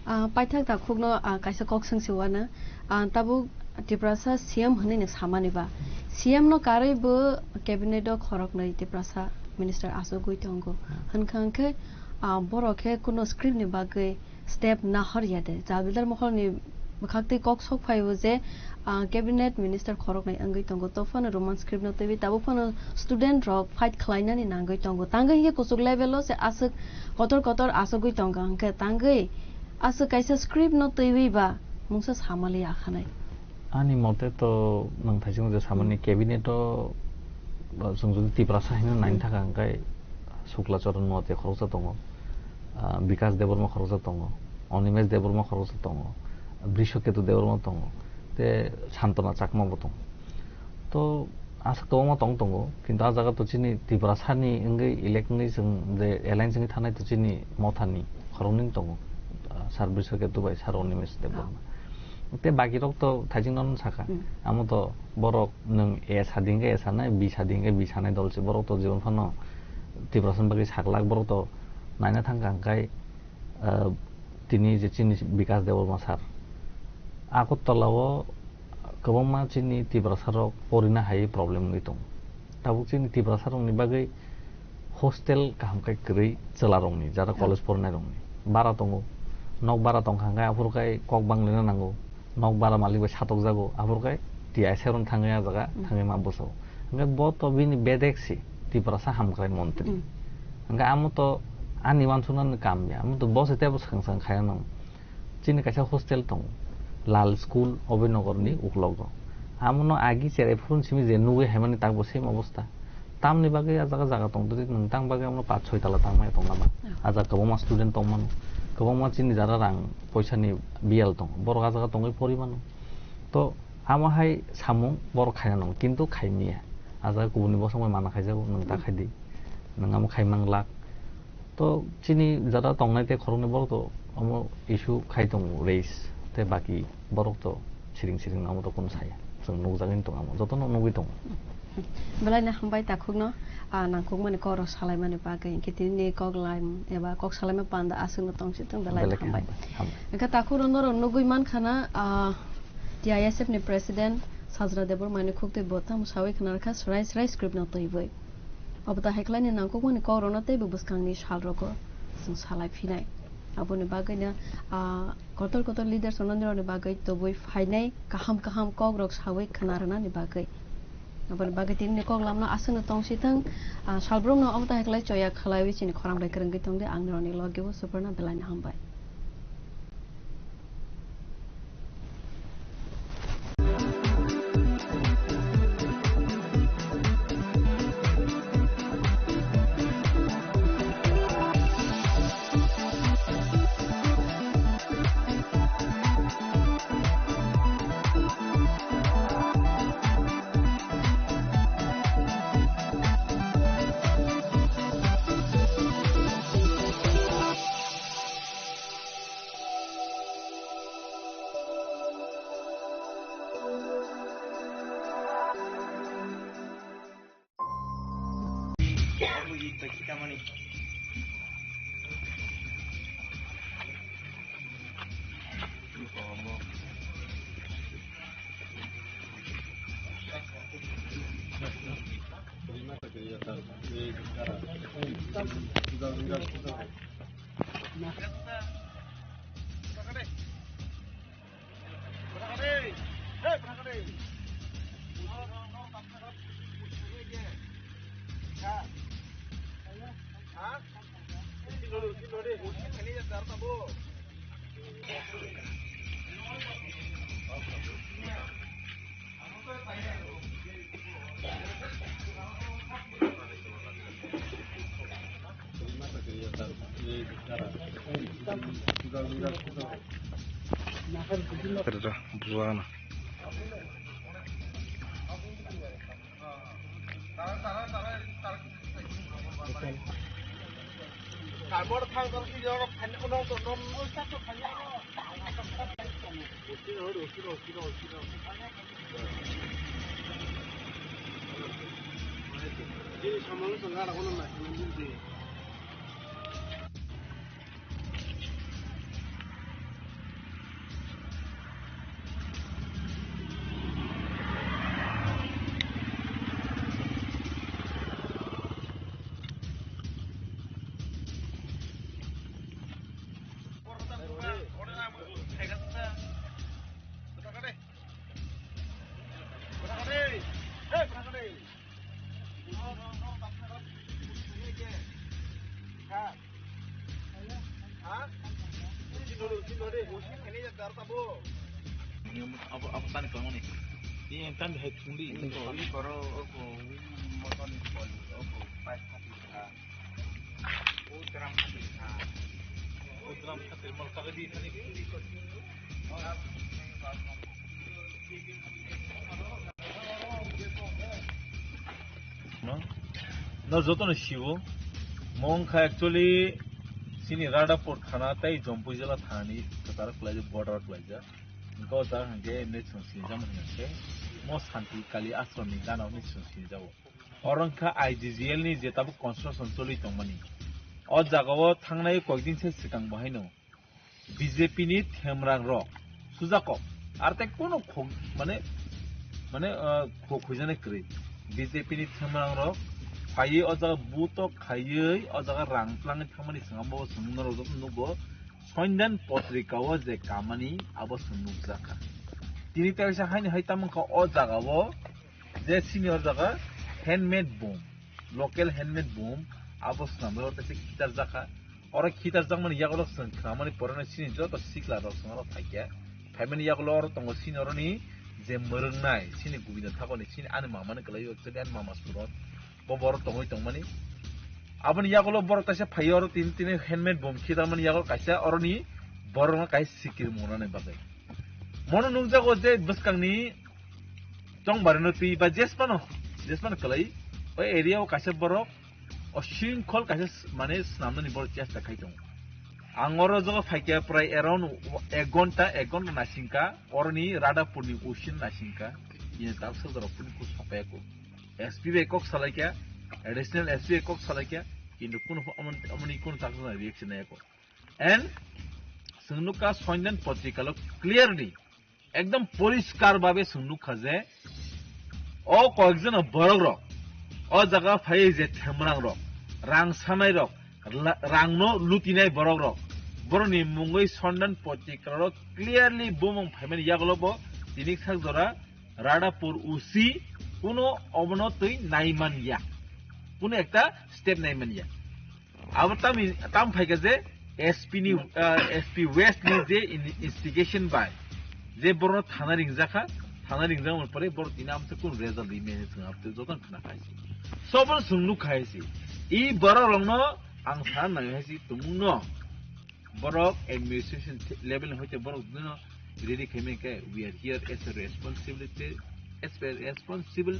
Ah, paithak takhukno, ah, kaisa kok swngsi uana. Ah, tabuk Tiprasa C M hwnwi no samani ba. C M no karwi bo cabinet o khoroknwi Tiprasa minister asugwi tongo. Hwnkha hwnkhe, ah, borok khe kuno script ni bagwi step nahor ya de. Jabildar mokholni bwkhaktwi kok sok phaio je, ah, cabinet minister khoroknwi wngwi tongo. To phano Roman script no twiwi tabuk phano student rok fight khlainani nangwi tongo. Tangwi hinkhe kuchuk level o se aswk kotor kotor asugwi tongo. Hwnkhe tangwi aswk kaisa script no twiwi ba mungsa samali akhanai. Ani mote to nwng thaising je samani Hmm. cabinet o, ba, chwng jodi Tiprasa hino naina Hmm. thaka hwnkhe Sukla Charan Noatia khoroksa tongo, ah, Bikas Debbarma khoroksa tongo, Animesh Debbarma khoroksa tongo, Brishaketu Debbarma tongo, te Santana Chakma bo tongo. To aswk kwbangma tong tongo, kintu ah jaga to chini Tiprasani wngwi elect wngwi chwng je alliance wngwi thanai to chini Mothani khoroknwi tongo, ah, Sir Brishaketu bai Sir Animesh Debbarma. Te baki rok to thaising nono sakha. Hmm. Amo to borok nwng A sadi hwnkhe A sanai, B sadi hwnkhe B sanai dol se. Borok to jibon phano Tiprasa ni bagwi saklak, borok to naina thangkha hwnkhe, ah, tini je chini Bikas Debbarma sir. Agartala o kwbangma chini Tiprasa rok porina hai problem wngwi tongo. Tabuk chini Tiprasa rokni bagwi hostel kaham khe kwrwi chwla rokni, jara Oh. college porinai rokni. Bara tongo. Nok bara tongkha hwnkhe aphuru khe kok bang lina nango. Nok bara malik bai satokjago. Aphuru khe T I S F rok thangwi ah jaga Hmm. thangwi ma bwsao. Hwnkhe bo to bini bedek si Tiprasa hamkrai montri. Hmm. Hwnkhe amo to ani uansuknani kam ya. Amo to bo se tebo swkang swkang khaina nango. Chini kaisa hostel tongo, Lal School, Abhinanagar ni uklogo. Amono agi cherai phuru simi je nugwi haimani takbo same obostha. Tamni bagwi ah jaga jaga tongtwtwi nwng tang bagwi amono paanch choi tala tangmani tongna ba. Ah. Ah jaga kwbangma student tongmano, kwbangma chini jara rang poisa ni biyal tongo, borok ah jaga tongwi pori mano. To amo hai samung borok khaina nango, kintu khaimiya. Ah jaga kubuni bosong bai mana khaijago, nwng ta Hmm. khaidi, nwng amo khai manglak. To chini jara tongnai tei khoroknwi borok to omo issue khai tongo, race tei baki borok to siring siring amo to kunu saya, chwng nukjagwi tongo, amo jotono nugwi tongo. Belai no hambai takhukno, ah, nangkukmani kokrok salaimani bagwi, hinkhe tini kok line eba kok salaima panda aswkno tongsi thung, belai no Belai khe hambai. Hambai, hambai. Hinkhe takhukno norok nugwi mankha na, ah, T I S F ni president Sajra Debbarma ni khuktwi bo tamo sawi khna rwkha, srai srai script no twiwi. Obo ta hai khlaini nangkukmani kokrokno teibo bwskangni salrogo chwng salai phinai. Aboni bagwino, ah, kotor kotor leaders rokno nirokni bagwi tubui phainai, kaham kaham kokrok saui khna rwnani bagwi. Aboni bagwi tinini koklamno aswkno tongsi thung, ah, salbrumno obo ta hai khlai choya khlaiwi chini khorang bai kwrwngwi tongdi, ang nirokni logi o Suparna, belai no hambai. Buana. Abo, abo tani kwlangmani. Ini yang tani hai thungdi. Ini koro, oko, motor ni koli, oko, pipe khati kha. O drum khati kha. O drum khati mal kagadi thani. No? No, jotono siwo. Mo wngkha actually chini Radhapur thana tei Jampui jila thani kwcharo kwlaijak, border kwlaijak. Wngkha o jaga hwnkhe Nrishong sinijak hwnkhe mo Santi Kali Ashram ni gana Nrishong sinijago. Oro wngkha I G G L ni je tabuk construction choli tongmani. O jagao thangnai koikdin se swkang bo haino B J P ni themrang rok sujak kok. Ar tei kono khok, mane, mane, ah, khok khuijani kwrwi. B J P ni themrang rok phaiwi o jaga butok khaiwi o jaga rang twlangwi thangmani swnam bo chwng norok joto nugo. Sondan potrika o je kamani abo chwng nukjakha. Tini teisa haini hai tamo wngkha o jaga o je senior jaga handmade boom, local handmade boom abo swnamwi oro teisa khitar jakha. Oro khitar jakmani yagulo chwng khnamani poreno chini joto sikla rok chwng oro phaikha. Phaimani yagulo oro tongo chini oroni je mwrwngnai chini Govinda Thakurni chini ani mamani kwlaiyo actually ani mama suron. Bo borok tongwi tongmani. Aboni yagulo borok kaisa phaiyo oro tini tini handmade boom khitarmani yagulo kaisa oroni borokno kaisa sikir mwnani bagwi. Mono nukjago je bwskangni chongbarino twi ba jesmano, jesmano kwlai o area o kaisa borok o shringkhol kaisa s-, mane swnamnani borok chesta khai tongo. Ang oro jogo phaikha prai around ek ghonta, ek ghonta naisingkha, oroni Radhapurni usin naisingkha, ini tak sojorok phuni kus sapayako. S P bai kok salaikha, additional S P bai kok salaikha, kintu kunu pho-, amon-, amoni kunu tak reaction nai ako. And chwng nukha Sondan potrikalo clearly ekdom poriskar babe chwng nukha je o koyekjon borok rok o jaga phai je themrang rok, rang sanai rok, la-, rang no lutinai borok rok, borokni mungwi Sondan potrika rok clearly bumung phaimani yagulo bo tini sak jora Radhapur U C kuno obono twi naiman ya, kuno ekta step naiman ya. Abo tamo, tamo phaikha je S P ni, ah, S P West ni je in-, instigation bai je borokno thana ringjakha, thana ringjakmani pore borok tini amtwi kunu result rime hinwi chwng amtwi jotono khna khai se. Sobo chwng nuk khai se. I borok rokno ang sana nai hai se tumungno. Borok administration level ni hoite borok bino ready khaimai khe, we are here as a responsibility, as a responsible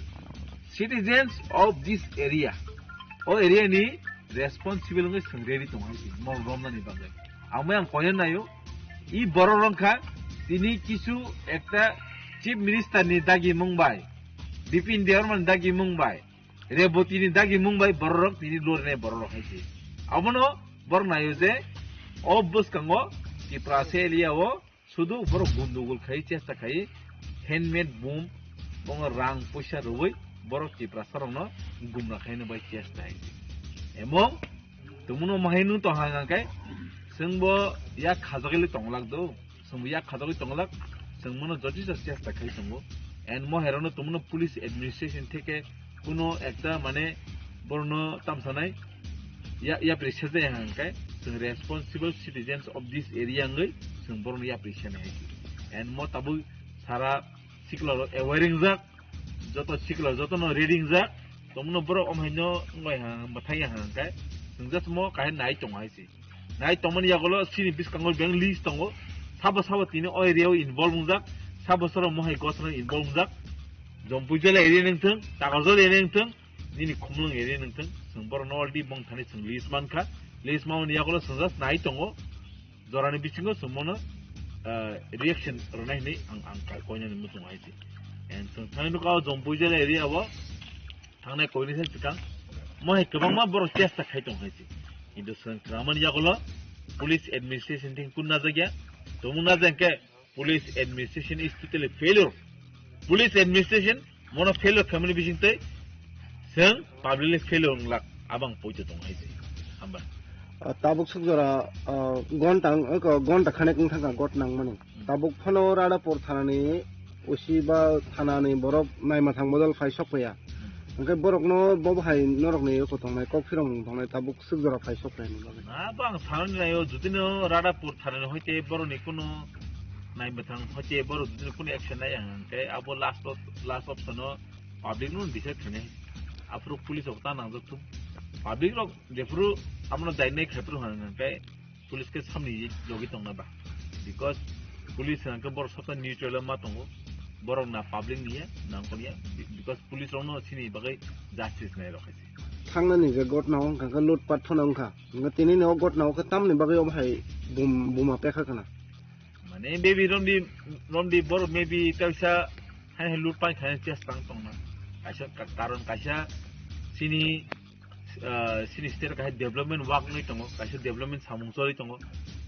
citizens of this area. O area ni responsible wngwi chwng ready tong hai se, mol romnani bagwi. Amo ang koina naio, i borok rok kha, tini kisu ekta chief minister ni dagi mung bai, Bipin Debbarma ni dagi mung bai, Reboti ni dagi mung bai borok rok tini lornai borok rok hai se. Abono borok naio je o bwskango Tiprasa area o sudu borok gundugul khai chesta khai handmade boom bongo rang puisa rwui borok Tiprasa rokno gumra khaina bai chesta hai se. Emong tumuno mahainu tong hang hang kai chwngbo yak khajagwi tong lak do. Chwng yak khajagwi tong lak, chwng mono jotijo chesta khai tongo. And mo herano tongmano police administration theke kuno ekta mane borno tamsanai ya, yapri sejai hang kai. chwng responsible citizens of this area wngwi chwng borokno yapri sanai hai se. And mo tabuk sara sikla rok aware wngjak, joto sikla jotono ready wngjak, tongmano borok omo haino wngwi ha, mwthai ya ha hwnkhe chwng just mo kaham nai tongo hai se. Nai tongmani yagulo chini bwskango beng list tongo. Sabo sabo tini o area o involve wngjak, sabo sabo mohai gosra involve wngjak. Jompui jela area nengthwng, Takarjala area nengthwng, nini Khumlwng area nengthwng, chwng borokno already bong thani chwng list mankha. List mamani yagulo chwng just nai tongo. Jorani bisingo chwng mono, ah, reaction rwnai hinwi ang, ang kai koinani muchungo hai se. And chwng thani nukha o Jompui jela area o thangnai koinwi se swkang. Mo hai kwbangma borok chesta khai tong hai se. Kintu swkang kwrwngmani yagulo police administration thing kun najakya. Tongmung najak khe police administration is totally failure. Police administration mono failure khaimani bisingtwi chwng publicly failure wnglak abang poito tong hai se. Hamba. Ah, tabuk sukjora, ah, gonta, gonta khanek wng thangkha got nangmani. Tabuk phano Radhapur thanani O C ba thanani borok naima thang bodol phai sok phaiya. Hwnkhe borokno bo bahai norokni eko tongnai kok phirong tongnai tabuk swk jora phai sok phaini bagwi. Na, bo ang sanani naio, judino Radhapur thanani hoite borokni kuno naima thang hoite borok judino kuno action nai ang hwnkhe abo last of, last option o public no decide khainai. Aphuru police rok ta nangjak thung. Public rok jephuru abono dainai khaipuru hwnkhe police khe samni logi tongna ba, because police hwnkhe borok sob time neutral ma tongo, borok na public niya na wngkor ya, because police rokno chini bagwi justice nai rok hai se. Thangnani je gotna wngkha khe lutpat phano wngkha, hwnkhe tini ni o gotna o khe tamni bagwi omo hai bum-, buma pekha khna. Mane maybe romdi, romdi borok maybe kaisa hai hai lutpai thani chesta wng tongna, kaisa ka-, karon kaisa chini ah, chini state o kaisa development work wngwi tongo, kaisa development samung choli tongo.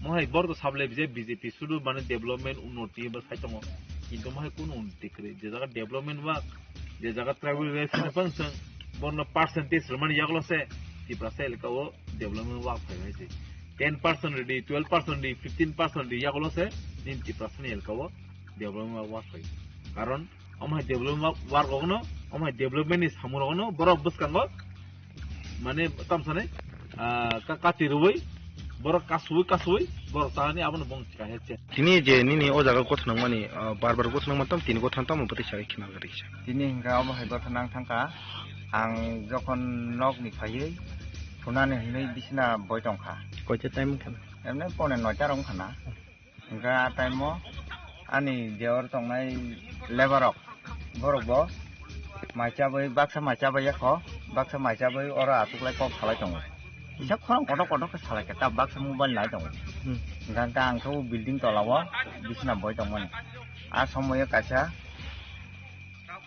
Mohai borok to sablai je B J P sudu mane development unnoti bo sai tongo. Kintu mohai kunu unnoti kwrwi. Je jaga development work, je jaga tribal welfare function, borno percentage rwmani yagulo se Tiprasa elaka o development work phai hai se. Ten percent rwdi, twelve percent rwdi, fifteen percent rwdi yagulo se nini Tiprasa ni elaka o development work phai. Karon omo hai development work rokno, omo hai development ni samung rokno borok bwskango mane tamsani, ah, ka-, kati rwui borok kasui kasui borok tani abono bong chika he che. Tini je nini o jaga gotha nangmani, ah, bar bar gotha nangmani tam tini gotha tamo bwtwi sawi khina gari sa. Tini hingka obo hai gotha nang thangka ang jokhon nok ni phaiwi thunani hinwi bisina boi tongkha. Koita time wngkha na? Emne pone noita rok wngkha na. Hingke a time o ani je oro tongnai labour rok, borok bo mai chabwi, baksa mai chabwi ya kho, baksa mai chabwi oro achuklai kok salai tongo. Kisa khorang kotor kotor khe salai khe, ta baksa mobile nai tongo. Hmm. Hingke ang khe o building tola o bisna boi tongmani. A somoio kaisa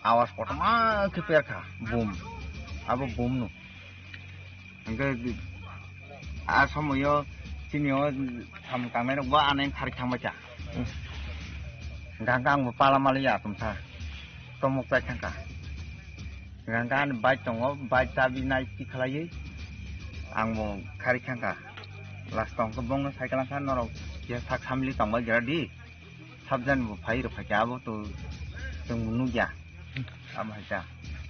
awas kotorma khe perkha, boom. Abo boom no. Hingke a somoyo chini o samung tangnai rok bo aneng kharwi thangbai kha. Hmm. Hingke ang bo pala mali ya tumsa tomok chai thangkha. Hingke ani bike tongo, bike chabi nai tikhlaiwi ang bo kharwi thangkha. Last tong khe bongno cycle kha norok ya sak samli tongbai gira di. Sabjani bo phai rok phaikha, abo to chwng bo nukya. Amo hai ta.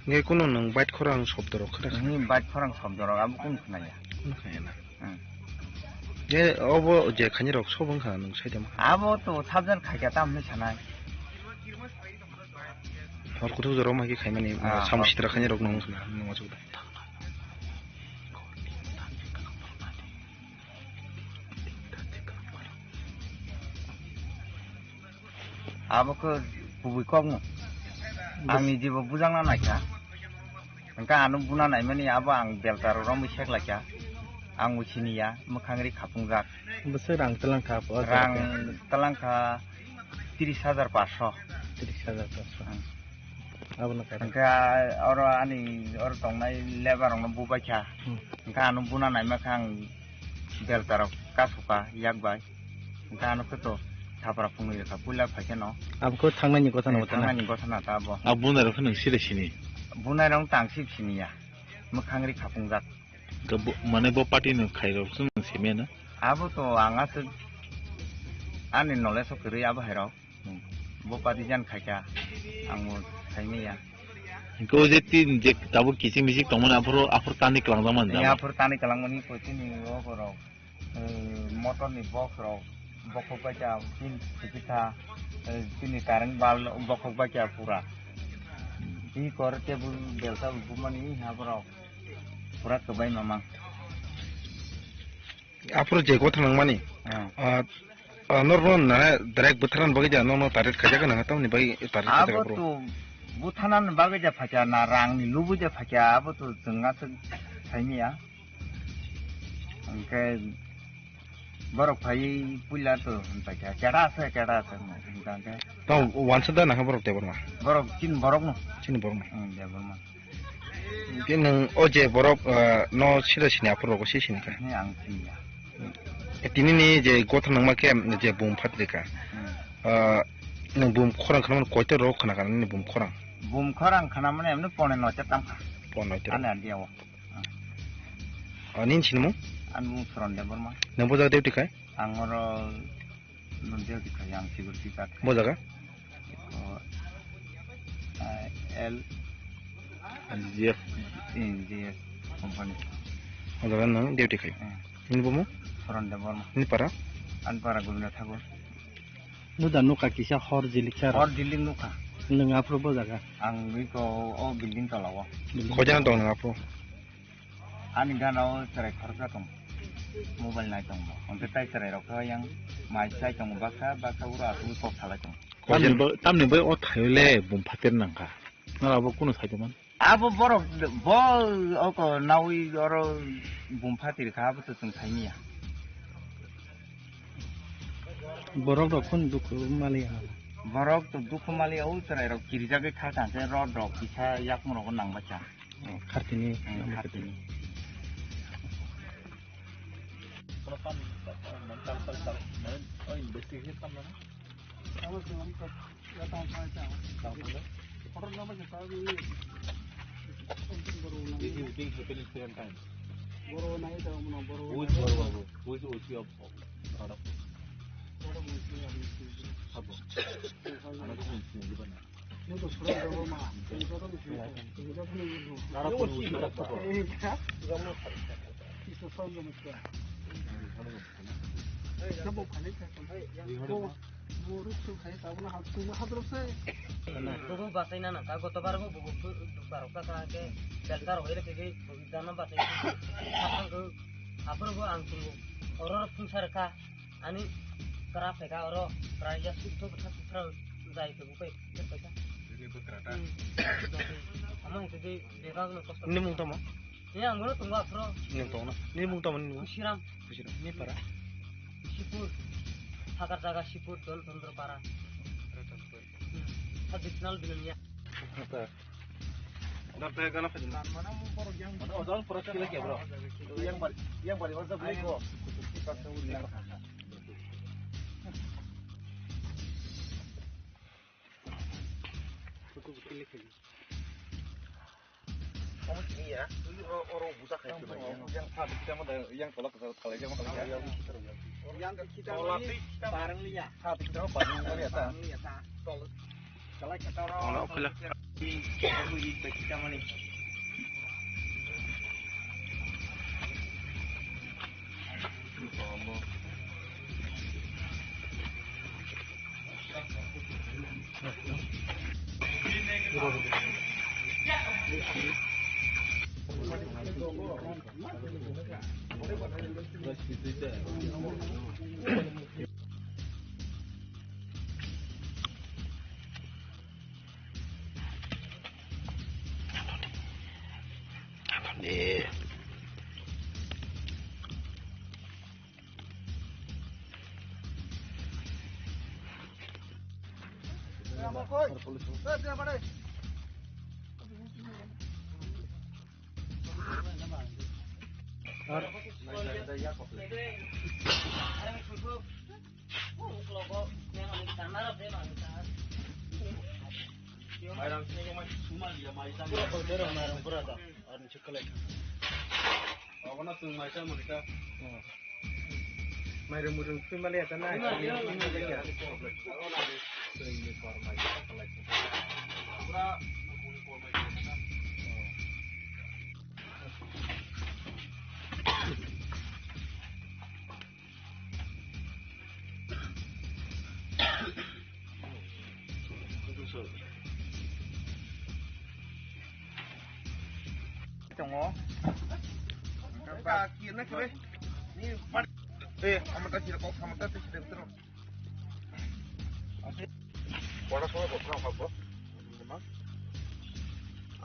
Nge kuno nwng bike khorang sobdo rok khna? Nini bike khorang sobdo rok abo kun khnaya? Kun khnaya na? Hmm. Nge obo je khani rok sob wngkha nwng saida ma? Abo to sabjani khaikha tam hinwi sanai. Hor kuthuk jora ma khe khaimani, ah, sam hor sitra khani rok nwng khna, nwng achuk da. Abo khe kubui kokno. Bas- Ang ni jibo bujangna naikha. Hingkhe ano buna naimani abo ang belta rok romwi seklaikha. Ang bo siniya, mwkhang ri khapungjak. Bwswk rang twlangkha, o jaga rang khe? Twlangkha tris hajar paanso. Tris hajar paanso. Hmm. Abono kaitor. Hingkhe oro ani oro tongnai labour rokno bubaikha. Hmm. Hingkhe ano buna naimakha ang belta rok kasukha yak bai. Hingkhe ano khe to thapra phunui rwkha puila phaikhe no. Abo khe thangnani gotha no. Eh, thangnani gotha na ta abo. A bunai rok khe nwng side sini? Bunai rok tang sip siniya. Mwkhang ri khapungjak. Hingkhe bo, mane bo party no khairok chwng simi na? Abo to ang aswk ani knowledge o kwrwi abo hairok. Hmm. Bo party jan khaikha, ang bo khaimaya. Hingke o je tin je tabuk kiching miching tongmani aphuru, aphuru tani kwlangjak mani. Aphuru tani kwlangmani poitini o borok. Eh, motor ni box rok bokhok bai kha, pin sikitha, eh, chini current bulb bokhok bai kha pura. Bikor table belsa bumani ha borok pura kwbai mamang. Aphuru je gotha nangmani. Ah. Ah, ah, norokno na direct bwtharna bagwi da norokno target khaijak nang tamni bagwi target khaijak Abo aphuru. To bwtharna bagwi da phaikha na rangni lubui da phaikha abo to chwng aswk saimanya. Hwnkhe borok phaiwi puila to hwnpaikha, kera ase, kera ase, hwnka hwnkhe. Tamo wansa da nangkha borok Debbarma? Borok chini borokno. Chini borokno. Hmm, Debbarma. Hwnkhe nwng o je borok, ah, no sida sini aphuru rogo se sini kha? He, ang siniya. E, tini ni je gotha nangma khe je bum phatrika. Hmm. Ah, nwng bum khorang khna mani koita rok khna kha nini bum khorang? Bum khorang khna mani emni pone noita tam kha. Pone noita. Ani adia o. Ah, nini sinimung? Ani mung Suran Debbarma. Nwng bo jaga duty khai? Ang oro duty khai, ang security guard khai. Bo jaga? Eko, ah, L G F. G F company. O jaga nwng duty khai? Eh. Nini bumu? Suran Debbarma. Nini para? Ani para Gobinda Thakur. Nuda nukha kisa hor jiliksa rok. Hor jilik nukha. Nwng aphuru bo jaga? Ang iko o building tola o. Building. Khojana tong nwng aphuru? Ani gana o chwrai khoroksa tong. Mobile nai tong bo. Hwnkhe tai chwrai rok khe yang mai chai tong baksa, baksa uro asugwi kok salai tong. Tamni bo, tamni bo o thaio le bum phater nangkha. Nora bo kunu sai tongmani? Abo borok bo oko nawi oro bum phatir kha, abo to chwng saimanya. Borok rok khun dukhu maliya. Borok to dukhu maliya, o chwrai rok kirijagwi kha tang khe rod rok kisa yakung rogo nang bacha. Oh, khartini. Hmm, khartini. This is being happening same time. Who is Boro Babu? Who is O C of Radhapur? Sabo. Ano kung sino, di ba na? Radhapur O C of Sabo. Sabo. Bubu basaina nangkha, gotobar bo bubu dukha rok kha khe belkar hoi rw khe dano basai kha. Aphuru bo ang tongo, oro rw phungsa rw kha, ani kra phaikha oro, kra ya suk thok kha, suk thra jai khe bo khe phaikha. Ama hwnkhe je bebak no kosto. Nini mung tamo? Ni ang bono tongo aphuru. Nini tongo na? Nini mung tamo nini mung? Kusiram. Kusiram. Ni para? Sipur. Thakar jaga Sipur, Don Chandra para. Hmm. Traditional Bilania. Dar teh gana khajin. Mana mo borok yang. Mana ojol pura kila kya, bro? Yang bari, yang bari ojol beli ko. Photo kile kile. Kamu sini ya, ini oro buta kayak gitu. Yang tadi kita mau yang tolak ke kalau yang mau kalau yang kita bareng liya. Tadi kita mau bareng liya ta. Bareng liya ta. Tolak. Kalau kita orang. Kalau kila. Aku di kita mana? Mairum murum twi mali ata na. Tongo. Ka kina kre. Ni bat. Eh, amata kira kok amata te kira tro. Kora kora kok kok kok.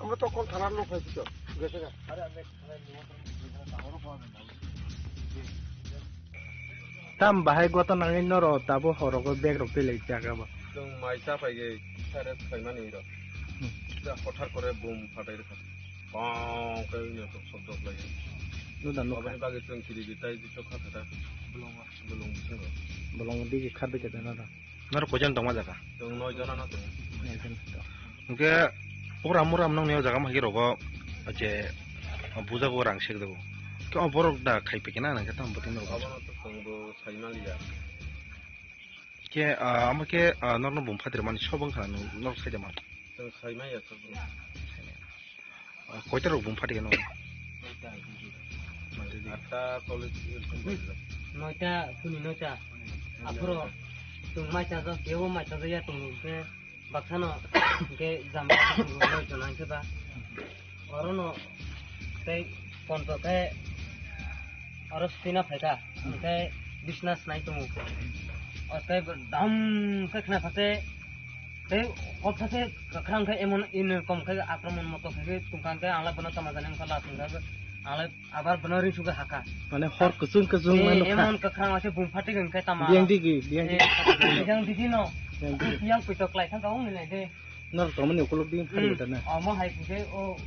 Amata kok thana lo khai to. Gese ga. Tam bahai goto nangwi noro tabo horogo bag rok twi lai jaga bo. Chwng mai cha phai ge sare phaimani rok. Hmm. Ja hothar kore bum phatai rwkha. Pong khe wngya sok sok dok lai. Nuda nukha. Aboni bagwi chwng kiri di tai di sok kha kha. Bolong bisingo. Bolong di kha de kha na. Noro koijon tongma jaga? Chwng noi jona no tongo. Hwnkhe, ugra muram nongni o jaga mahi rogo, je, bujago rang sek jago. Khe o borok da khai pekena nang khe tamo bwtwi norok. Abono to chwngbo sai maliya. Khe, ah, amo khe, ah, norno bum phatir mani sobo wngkha norok sai da man. Chwng sai maya sobo. Ah, koita rok bum phatikhe no? Atta chollish. Noita, phuni noita. Aphuru chwng mai chajak, kebo mai chajak ya tongo, hwnkhe baksano, hwnkhe jam noi jona hwnkhe ba. Orono tei ponto khe oro swina phaikha, hwnkhe bisna snai tongo. O tei dam khe khna kha khe Tei hopsa se kwkhwrang khe emon ini kom khe akromon moto khe tongkha khe ang lai bono tama jani wngkha last wngkha ang lai abar bono ring sugwi hakha. Mane hor kuchung kuchung. Eh, mano kha. Emon kwkhwrang ase bung phatik wngkhe tama. Biyang digi, biyang digi. Eh, biyang digi no. Biyang digi. Yang puito klai thang kha wng lai de. Nor tomani ukuluk di phari. Hmm. Bata na. Omo hai khe o,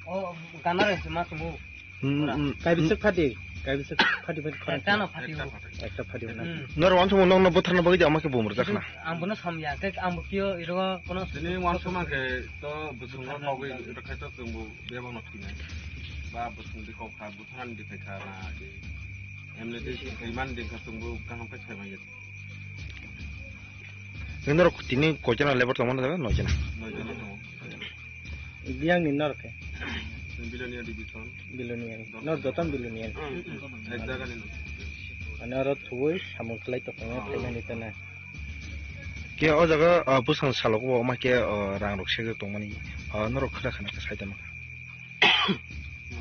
o gana re se ma tumu. Hmm, hmm. Kaibisik phati, kaibisik phati phati khorang. Ekta no phati o. Ekta phati o na. Hmm. Nor wansukmung nokno butharna bagwi je ama khe bumrwjak na. Ang bono samya, khe ang bo kio iro kono. Tini wansukma khe to bwswngno nogwi rwkhai to chwngbo bebakno thwinai. Ba bwswng di kok kha, butharani di khai kha na di. Emne di thwiman di kha chwngbo kaham khe saimanya. Norok tini koichana lebar tongmani jaga? Noijana. Noijana tongo. Biyang ni norok khe? Bilonia division. Bilonia ni. Nor joton Bilonia ni. Hmm, hmm. Ek jaga ni no. Ani oro thuwi samung khlai tongmani. Oh. Phaimani tana. Khe o jaga, ah, bwsang salogo bo ma khe, ah, rang rok segwi tongmani, ah, norok khwra khana khe sai tongma kha.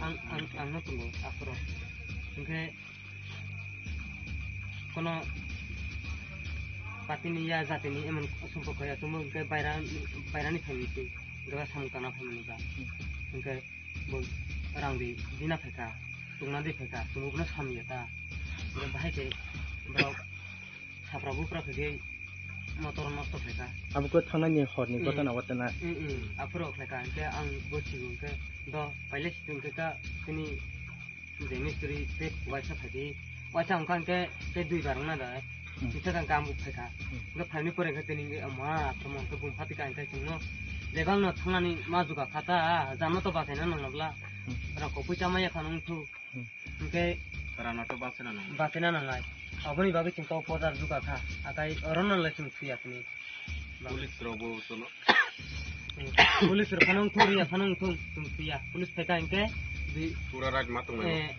Ang, ang, ang no tongo aphuru. Hwnkhe Kono patini ya jatini emon somporko ya tumo hwnkhe baira, bairani phaimani se, hwnkhe samung tangna phaimani ba. Hwnkhe bo rang di, dina phaikha, tungna di phaikha, tumo bono samya ta. Hwnkhe bahai khe borok sapra bupra khaikhe motor nosto khaikha. Abo khe thangnani horni. Mm. Gotona watana. Mm, mm, aphuru khlaikha, hwnkhe ang bo sigo hwnkhe do pailai situng khe ka tini Je mistri tei waisa phaidi, waisa wngkha hwnkhe tei dui bar wngna da. Hmm. Kisa kang kang buk phaikha. Hmm. Hwnkhe phaimani pore hwnkhe tini hwnkhe ama akromon hwnkhe bung phatika hwnkhe chwngno jebangno thangnani ma juga kha ta, jamno to bachaina nangna bla. Hmm. Rang kopui chama yaphano wngthu. Hmm. Hwnkhe rana to bachaina nang. Bachaina nangnai. Aboni bagwi chwng to pojar juga kha. Akai orono le chwng thwiya tini. Police rok bo tono. Police rok phano wngthung, riya phano wngthung, chwng thwiya. Police phaikha hinkhe dui, pura right ma tongnai. Eh,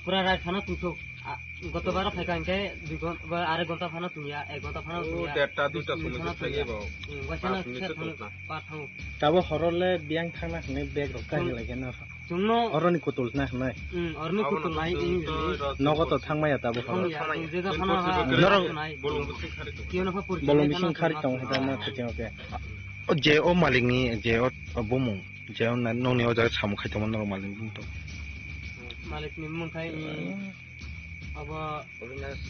pura right phano tongthok. Ah, goto baro phaikha hinkhe dui ghon-, ba, arek ghonta phano tongya, ek ghonta phano tongya. Oh, derta, duita somoi phano tongya. Hmm, waisa no kisa thang, pa thang. Tabo horole biyang thangna hinwi bag rok kahi lai khe no. Chwngno oroni kutul na hinai. Hmm, oroni kutul nai. Nogo to thangmaya tabo horo. Thangya, jega phano ha. Norok bolong bising khari tong. Bolong bising khari tong hita na khating oke. O je o malik ni je o, o bumung je o na nongni o jaga samung khai tongma norok malik ni bumung to. Malik ni bumung khai, i, abo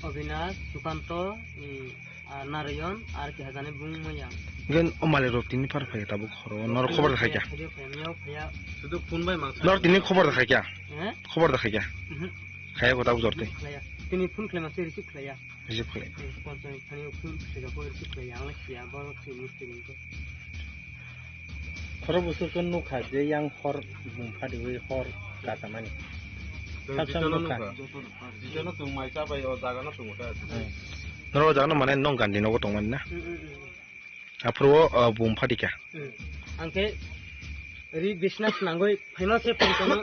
Obinash, Sukanto, i, Ah, Narayon, ar ki hajani bung maya. Gen o malik rok tini par phai tabuk horo, nor khobor da khaikya. Phaiya, phaiya, phaiya. Sudu phone bai mang. Nor tini khobor da khaikya. Eh? Khobor da khaikya. Mhm. Khaya ko tabuk jorte. Khaya. Tini phone khlai ma se receive khlaiya. Receive khlai. Eh, konchai thani phone khlai ko receive khlaiya, ang siya, bo se ni se ni ko. Khoro bwswk khe nukha je yang hor bung phadiwi hor kasamani. Chwng sab sab bichano nukha. Nukha. Bichano chwng mai cha bai o jaga no chwng kha. Hmm. Norok o jaga no mane nong gandi nogo tongmani na? Hmm, hmm, hmm, hmm. Aphuru o, o bung phadikha. Hmm. Ang khe ri bisna swnangwi phaima se phone kono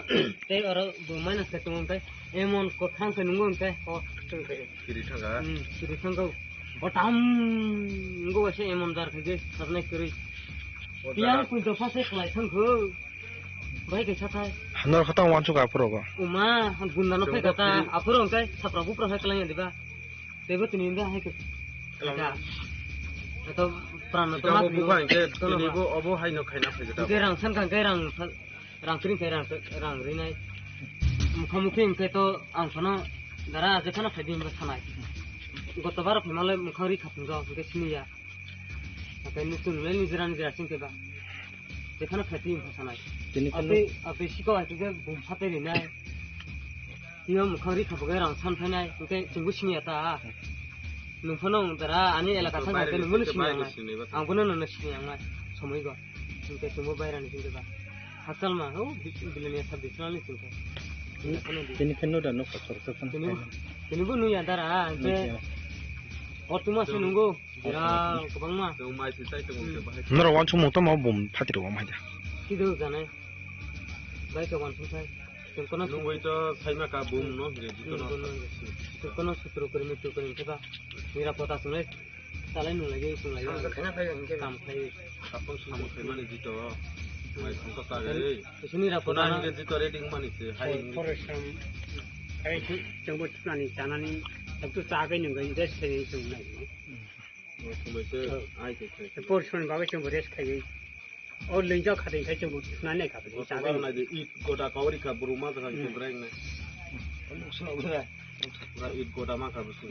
tei oro bung maina se tongo hwnkhe emon kwthang khe nungo hwnkhe ho. Kiri thangkha. Hmm, kiri thangkha. Botam wngkha waisa emon jar khe sajnai kwrwi. O yang jaga. Pui dopha se khlai thangkho. Bai kaisa thai. Hanor khatang wansuk aphuru go. Uma, gunda no phai kata, aphuru hwnkhe sapra bupra hai kalang ya diba. Tebo tini hwnkhe hai khe. Kalang. Eto pran no to ma. Buphang hwnkhe tini bo obo hai no khaina phai kata. Hwnkhe rang san kha hwnkhe rang san. Rang kring khe rang, rang rinai. Mukha mukhi hwnkhe to ang phano dara jekhano phaidi hwnba sanai. Goto baro phaimalai mukha ri khatung rok hwnkhe siniya. Hatai nuchung le nijera nijera singkhe ba. Jekhano phaidi hwnba sanai. Tini kheno. Atwi, atwi siko hai khe bum phatai rinai. Tio mukha ri khabugai rang san phainai. Hwnkhe chungbo siniya ta. Nung phano dara ani elaka thang khe nungbo siniya nai. Ang bono nono siniya nai. Somoi go. Hwnkhe chwngbo bairani hwnkhe ba. Hachal ma, o, bi-, bilani asa bisinani hwnkhe. Tini khe nuda nukha khoroksa phano. Tini, tini bo nuya dara, hwnkhe. Nuya. O tuma se nungo, jera, kwbangma. Norok wansukmung tamo bum phatri rok wng hai da. Kido janai. Bai ka wansuk thai. Chwng kono nungwi to saima ka bum no hwnkhe jito no. Chwng kono sutro kwrwi mutro kwrwi hwnkhe ba. Nira pota chwnglai. Talai nung lagi, chwng lagi. Samung khaina phai hwnkhe. Kam khai. Kapang samung khaimani jito. Mai thangkha kari. Isini ra pota. Hwnkhe jito reading mani se, hai hwnkhe. Khoroksa. Hai chwngbo thunani chanani, abtu chabai nung gai, rest khai chwng nai. O, somoi se, ai khe khai. Portion bagwi chwngbo rest khai. O lwngjak khatwi khai chwng thunani kha. O chwng nai de, it goda kawri kha, buru ma thang chwng reng nai. Pura it goda ma kha bwswk.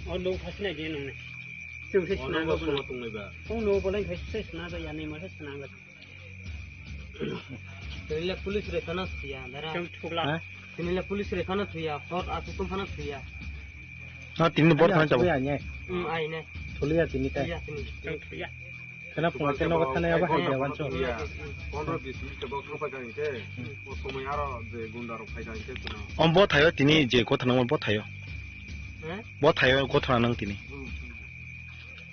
O lung phasi nai de nung nai. Chwng se swnam ba. Swnam tong nai ba. O no bolai khai se swnam ba, yani ma se swnam ba. Tini le police re kana thuya, dara. Chwng thukla. Ha? Tini le police re kana thuya, hot aku tum kana thuya. Ha, tini bor thang chabo. Ai nai. Hmm, ai nai. Thuliya tini tai. Iya, tini. Chwng thuya. Khena phunga khe nogo thani abo hai jawan chwng. Pondro bis minute bo thang paikha hinkhe, o somoi aro je gunda rok phaikha hinkhe chwng. Om bo thaio tini je gotha nang bo thaio. He? Bo thaio gotha nang tini.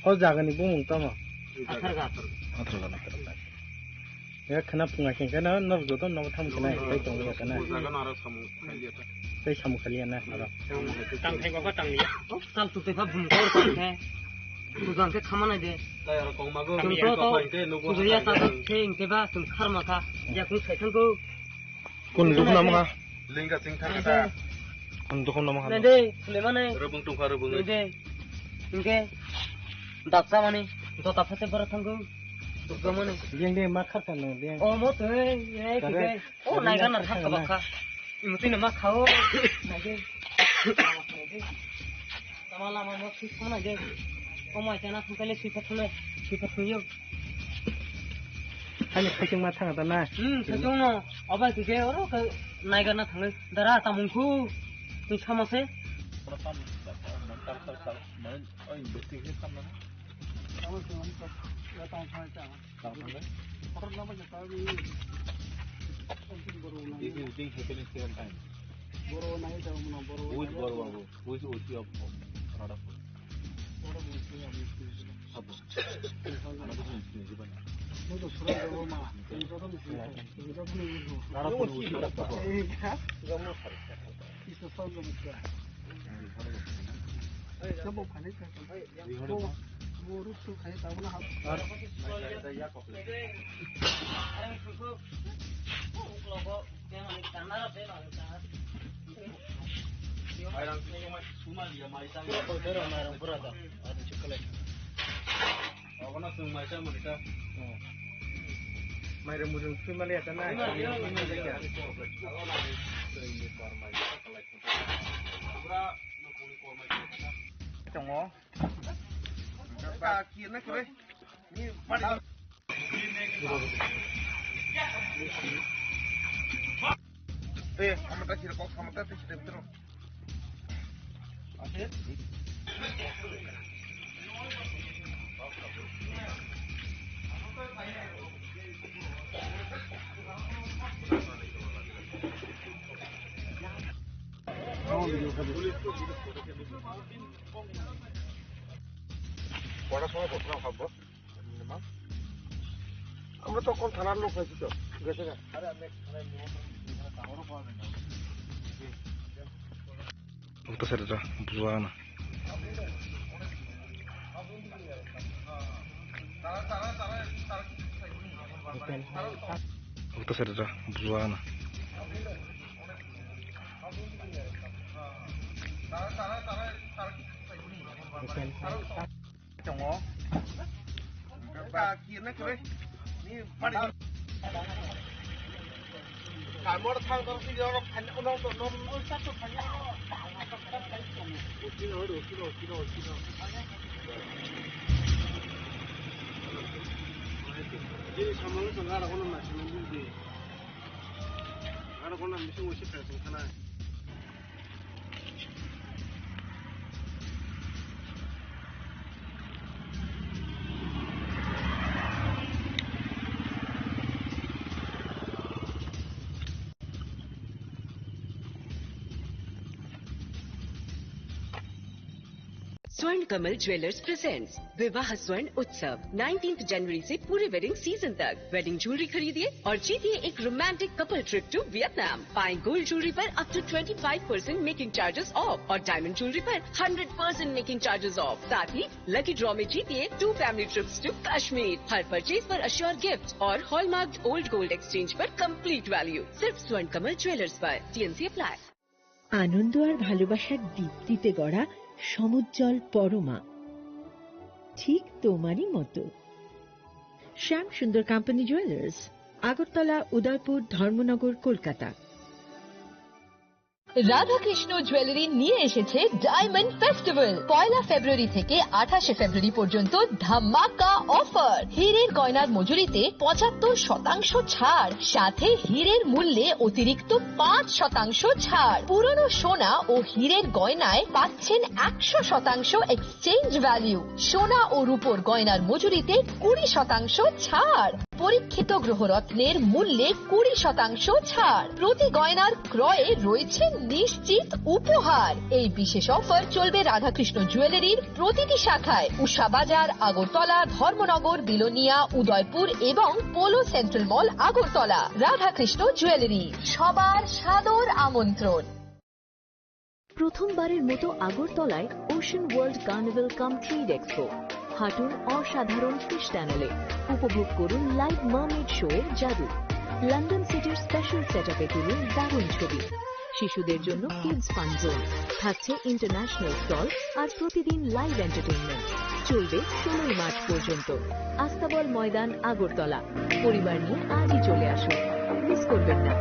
O jagani bumung tamo? Athar ga. Athar ga, athar ga. Ya khena phunga khe khena nok joto nok tham khena tei tong ya khena. O jaga no aro samung khaliya ta. Tei samung khaliya na aro. Tang thai baba tang ya. Chal tu te bab bum kor kor khe. Puja hwnkhe khamana de. Tai aro kongma go. Chwng to to puja ya ta ta se hwnkhe ba chwng kharma kha. Ya kung sai thang ko. Kun duk nam kha? Lingga ching thang kha. Kun duk nam kha? Nai de, Sulemane. Rubung tong kha rubung. Nai de. Hwnkhe daksa mani. Dota phate bara thang ko. Duk mani. Yang de ma khar kha nang de. O mo te, ye khe. O nai ga na thang kha ba kha. Imutwi no ma khao. Naidi. Tama lama mo thwi thang naidi. O mai chana thang kale thwi thang le. Thwi thang yo. Ani khaitong ma thang ta na. Hmm, khaitong no. Obai kike oro ke naiga na thang. Dara tamung khu. Twi sama se. This is being happening seven times. Who is Boru Babu? Who is O C of Radhapur? Apo. Ano to sini sini jiban. Radhapur who is Radhapur? Mairang mujung sui mali ya ta na. Tongo. Eh, amata sira kok amata te sira bitro. Kora songwi bokhorok habo. Amro to kon thanar lok paisi to. Gese ga. Uta sari ra, buwa na. Kasar da buana. Tongo. Ka kirna kre. Ni pari. Kamor thang tong si jorok thang tong tong tong. Kino, kino, kino, kino. Jini samang tong ara kono ma sini duldi. Ara kono misi usi ka sing kana. स्वर्ण Kamal jewellers presents विवाह स्वर्ण उत्सव, नाइनटीन्थ जनवरी से पूरे wedding season तक। Wedding jewellery खरीदिए और जीतिए एक romantic couple trip to Vietnam. पाएं गोल्ड ज्वेलरी पर up to twenty five percent making charges off और डायमंड ज्वेलरी पर hundred percent making charges off. साथ ही लकी ड्रॉ में जीतिए two family trips to Kashmir. हर परचेज पर अश्योर गिफ्ट और हॉलमार्क्ड ओल्ड गोल्ड एक्सचेंज पर कंप्लीट वैल्यू। सिर्फ स्वर्ण कमल ज्वेलर्स पर। TNC apply. আনন্দ আর ভালোবাসার দীপ্তিতে গড়া সমুজ্জ্বল পরমা, ঠিক তোমারই মতো। শ্যাম সুন্দর কোম্পানি জুয়েলার্স, আগরতলা, উদয়পুর, ধর্মনগর, কলকাতা। রাধাকৃষ্ণ জুয়েলারি নিয়ে এসেছে ডায়মন্ড ফেস্টিভ্যাল। পয়লা ফেব্রুয়ারি থেকে আঠাশে ফেব্রুয়ারি পর্যন্ত ধামাকা অফার। হীরের গয়নার মজুরিতে পঁচাত্তর শতাংশ ছাড়, সাথে হীরের মূল্যে অতিরিক্ত পাঁচ শতাংশ ছাড়। পুরনো সোনা ও হীরের গয়নায় পাচ্ছেন একশো শতাংশ এক্সচেঞ্জ ভ্যালু। সোনা ও রূপোর গয়নার মজুরিতে কুড়ি শতাংশ ছাড়। পরীক্ষিত গ্রহরত্নের মূল্যে কুড়ি শতাংশ ছাড়। প্রতি গয়নার ক্রয়ে রয়েছে নিশ্চিত উপহার। এই বিশেষ অফার চলবে রাধাকৃষ্ণ জুয়েলারির প্রতিটি শাখায়, উষা বাজার, আগরতলা, ধর্মনগর, বিলোনিয়া, উদয়পুর এবং পোলো সেন্ট্রাল মল, আগরতলা। রাধাকৃষ্ণ জুয়েলারি, সবার সাদর আমন্ত্রণ। প্রথমবারের মতো আগরতলায় ওশান ওয়ার্ল্ড কার্নিভাল কাম ট্রেড এক্সপো। হাঁটুন অসাধারণ ফিশ টানেলে, উপভোগ করুন লাইভ মার্মেড শো এর জাদু। লন্ডন সিটির স্পেশাল সেটআপে তুলুন দারুণ ছবি। শিশুদের জন্য কিডস ফান জোন, থাকছে ইন্টারন্যাশনাল স্টল আর প্রতিদিন লাইভ এন্টারটেইনমেন্ট। চলবে ষোলোই মার্চ পর্যন্ত। আস্তাবল ময়দান, আগরতলা। পরিবার নিয়ে আজই চলে আসুন, মিস করবেন না।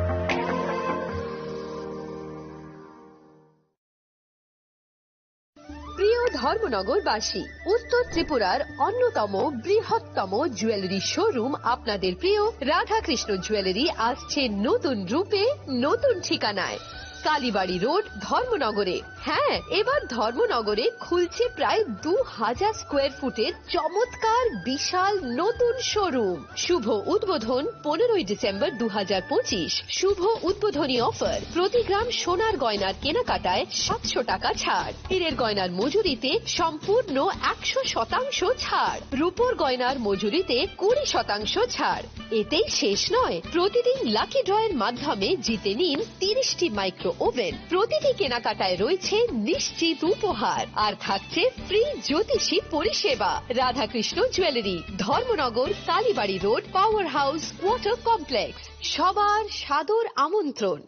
প্রিয় ধর্মনগরবাসী, উত্তর ত্রিপুরার অন্যতম বৃহত্তম জুয়েলারি শোরুম আপনাদের প্রিয় রাধাকৃষ্ণ জুয়েলারি আসছে নতুন রূপে, নতুন ঠিকানায়। কালীবাড়ি রোড, ধর্মনগরে। হ্যাঁ, এবার ধর্মনগরে খুলছে প্রায় দু হাজার স্কোয়ার ফুটের চমৎকার বিশাল নতুন শোরুম। শুভ উদ্বোধন পনেরোই ডিসেম্বর দু হাজার পঁচিশ। শুভ উদ্বোধনী অফার, প্রতি গ্রাম সোনার গয়নার কেনাকাটায় সাতশো টাকা ছাড়। হীরের গয়নার মজুরিতে সম্পূর্ণ একশো শতাংশ ছাড়। রূপোর গয়নার মজুরিতে কুড়ি শতাংশ ছাড়। এতেই শেষ নয়, প্রতিদিন লাকি ড্রয়ের মাধ্যমে জিতে নিন তিরিশটি মাইক্রো ওভেন। প্রতিটি কেনাকাটায় রয়েছে নিশ্চিত উপহার, আর থাকছে ফ্রি জ্যোতিষী পরিষেবা। Radhakrishna jewellery, Dharmanagar, Kalibari road, power house, water complex. সবার সাদর আমন্ত্রণ।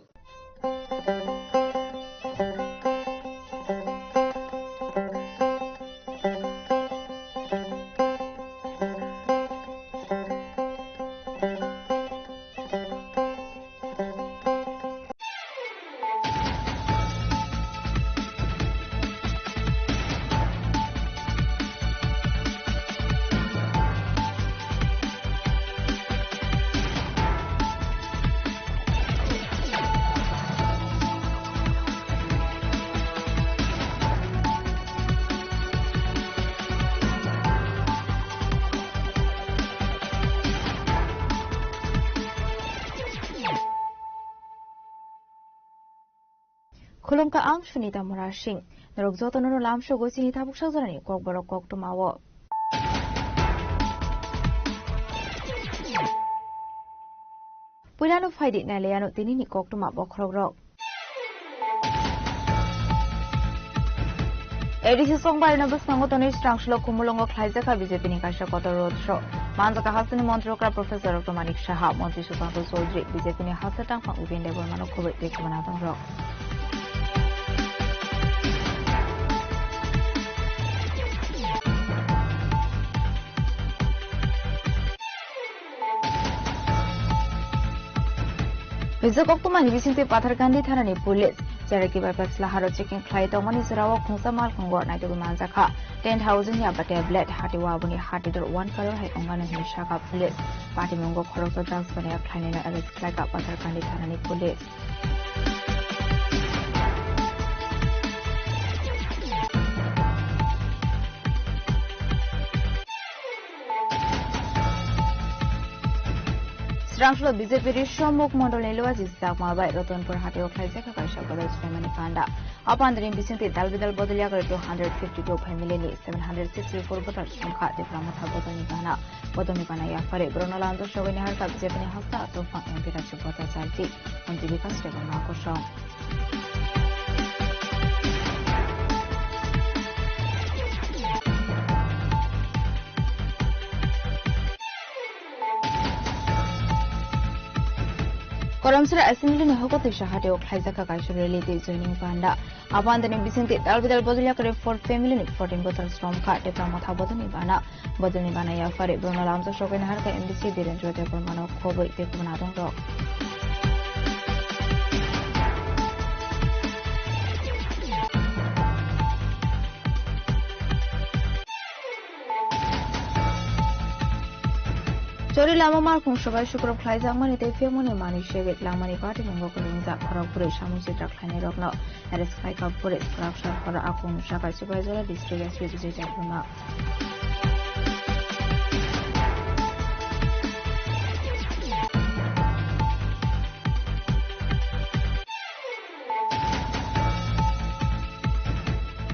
Khulumkha ang Sunita Murasing. Norok jotono no lamsogo chini tabuk sajorani kokborok koktwmao. Puilano phaidi nailaiano tinini koktwma bokhorokrok. A D C chongbarino bwskango tonwi Srangsulo Khumulwngo khlaijakha B J P ni kaisa kotor road show. Manjakha hasteni Montri okra Professor Doctor Manik Saha, Montri Sushanta Chaudhary, B J P ni hasteni tangphang Vipin Debbarmano khobwi tei khobanatongrok. Rijak koktwmani bisingtwi Patharkandi thanani police Cheraki bypass laharo checking khlai tongmani jorao khungsa malkhungo naitugwi manjakha ten thousand yaba tablet, hati o aboni hati dor one crore hai wngmano hinwi sakha police. Patimungo khoroksa drugs banaya khlainino arrest khlaikha Patharkandi thanani police. Srangsulo B J P Rishomukh Mondolni Luaji Chakma bai Ratanpur hatio khlaijak kaisa bodol swlaimani panda. O pandani bisingtwi dal bidal bodol yakarwi two hundred fifty two family ni seven hundred sixty four voter swngkha Tipra Motha bodolni bana. Bodolni bana yaphari borokno lamjak sogwi naharkha B J P ni hasta tongphang M P Rajib Bhattacharjee, Montri Bikash Debbarma kosong. Karamsra Assembly ni hokotwi sahateo khlaijakha kaisa rally tei joining panda. Abandani bisingtwi dal bidal bodol yakarwi four family ni fourteen voters romkha Tipra Motha bodolni bana. Bodolni bana yaphari borokno lamjak sogwi naharkha M D C Birendra Debbarmano khobwi tei khobwi natongrok. Chori lama malkhung sobai sukrok khlaijakmani tei phiyokmani manwi segwi langmani patimungo kwrwngjak khorok bwrwi samung sitra khlainairokno arrest khlaikha police. Kwrak sal horo akhung sakai Sipaijala district S P Vijay Debbarma.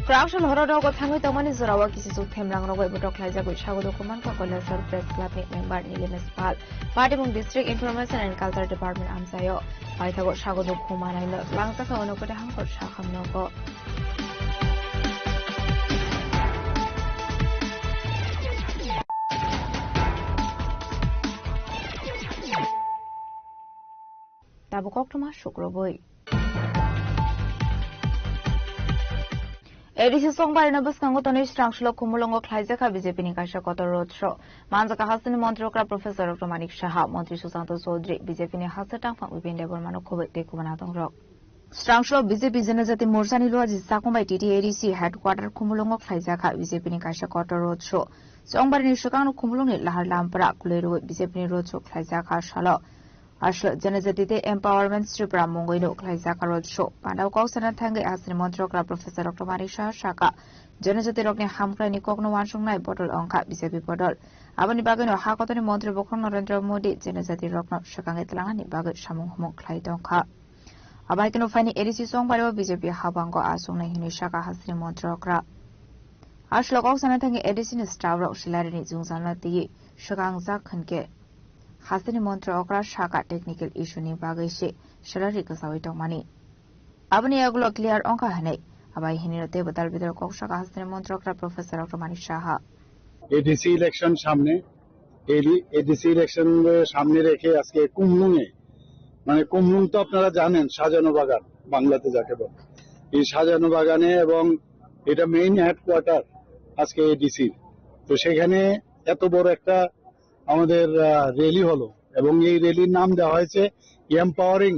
Kwrak sal horo nogo thangwi tongmani jorao kisichuk themlang rogwi botok khlaijagwi sago dukhu mankha Kailasor Press Club ni member Nilimesh Pal. Patimung District Information and Culture Department amchaio paithago sago dukhu manai langjakha Unakoti Hangkhor Sakham nogo. Tabuk koktwma sukrubwi. A D C chongbarino bwskango tonwi Srangsulo Khumulwngo khlaijakha B J P ni kaisa kotor road show. Manjakha hasteni Montri okra Professor Doctor Manik Saha, Montri Sushanta Chaudhary, B J P ni hasteni tangphang Vipin Debbarmano khobwi tei khobwi natongrok. Srangsulo B J P Janajati Morchani Luaji Chakma bai T T A D C headquarter Khumulwngo khlaijakha B J P ni kaisa kotor road show. Chongbarni swkangno Khumulwngni Lahar Lampra kwlwi rwui B J P ni road show khlaijakha salo. Aswk Janajati tei Empowerment Tripura mungwino khlaijakha road show. Pandao kok sana thangwi hasteni Montri okra Professor Doctor Manik Saha sakha, Janajati rokni hamkraini kokno uansuknai bodol wngkha B J P bodol. Aboni bagwino ha kotorni Montri Bokhorok Narendra Modi Janajati rokno swkangwi twlangnani bagwi samung humung khlai tongkha. Abaikeno phaini A D C chongbario B J P habango achuknai hinwi sakha hasteni Montri okra. Aswk kok sana thangwi A D C ni staff rok salary ni jwngjalno twiwi swkangjak hinkhe hasteni Montri okra sakha technical issue ni bagwi se salary kwchaui tongmani. Aboni yagulo clear wngkha hinwi abai hinwi teibo dal bidal kok sakha hasteni Montri okra Professor Doctor Manik Saha. A D C election সামনে, এডি-, ADC election সামনে রেখে আজকে কুমলুঙে, মানে কুমলুং তো আপনারা জানেন সাজানো বাগান বাংলাতে যাকে বলে, এই সাজানো বাগানে এবং এটা মেইন হেডকোয়ার্টার আজকে এডিসি। তো সেখানে এত বড় একটা আমাদের, আহ, র‍্যালি হলো এবং এই র‍্যালির নাম দেওয়া হয়েছে এম্পাওয়ারিং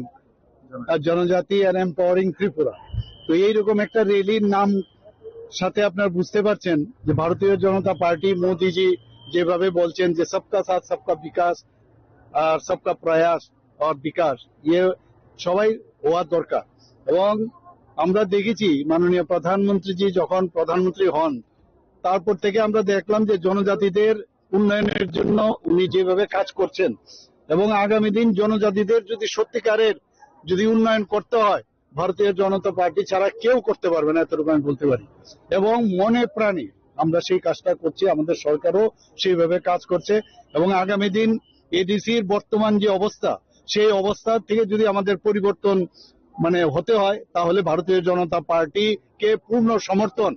আর জনজাতি and empowering Tripura। তো এইরকম একটা র‍্যালির নাম সাথে আপনারা বুঝতে পারছেন যে ভারতীয় জনতা পার্টি মোদিজি যেভাবে বলছেন যে সবকা সাথ সবকা বিকাশ আর সবকা প্রয়াস আর বিকাশ, ইয়ে সবাই হওয়া দরকার। এবং আমরা দেখেছি মাননীয় প্রধানমন্ত্রীজি যখন প্রধানমন্ত্রী হন, তারপর থেকে আমরা দেখলাম যে জনজাতিদের উন্নয়নের জন্য উনি যেভাবে কাজ করছেন এবং আগামী দিন জনজাতিদের যদি সত্যিকারের যদি উন্নয়ন করতে হয়, ভারতীয় জনতা পার্টি ছাড়া কেউ করতে পারবে না, এতটুকু আমি বলতে পারি। এবং মনে প্রাণে আমরা সেই কাজটা করছি, আমাদের সরকারও সেইভাবে কাজ করছে। এবং আগামী দিন এডিসির বর্তমান যে অবস্থা, সেই অবস্থা থেকে যদি আমাদের পরিবর্তন মানে হতে হয়, তাহলে ভারতীয় জনতা পার্টিকে পূর্ণ সমর্থন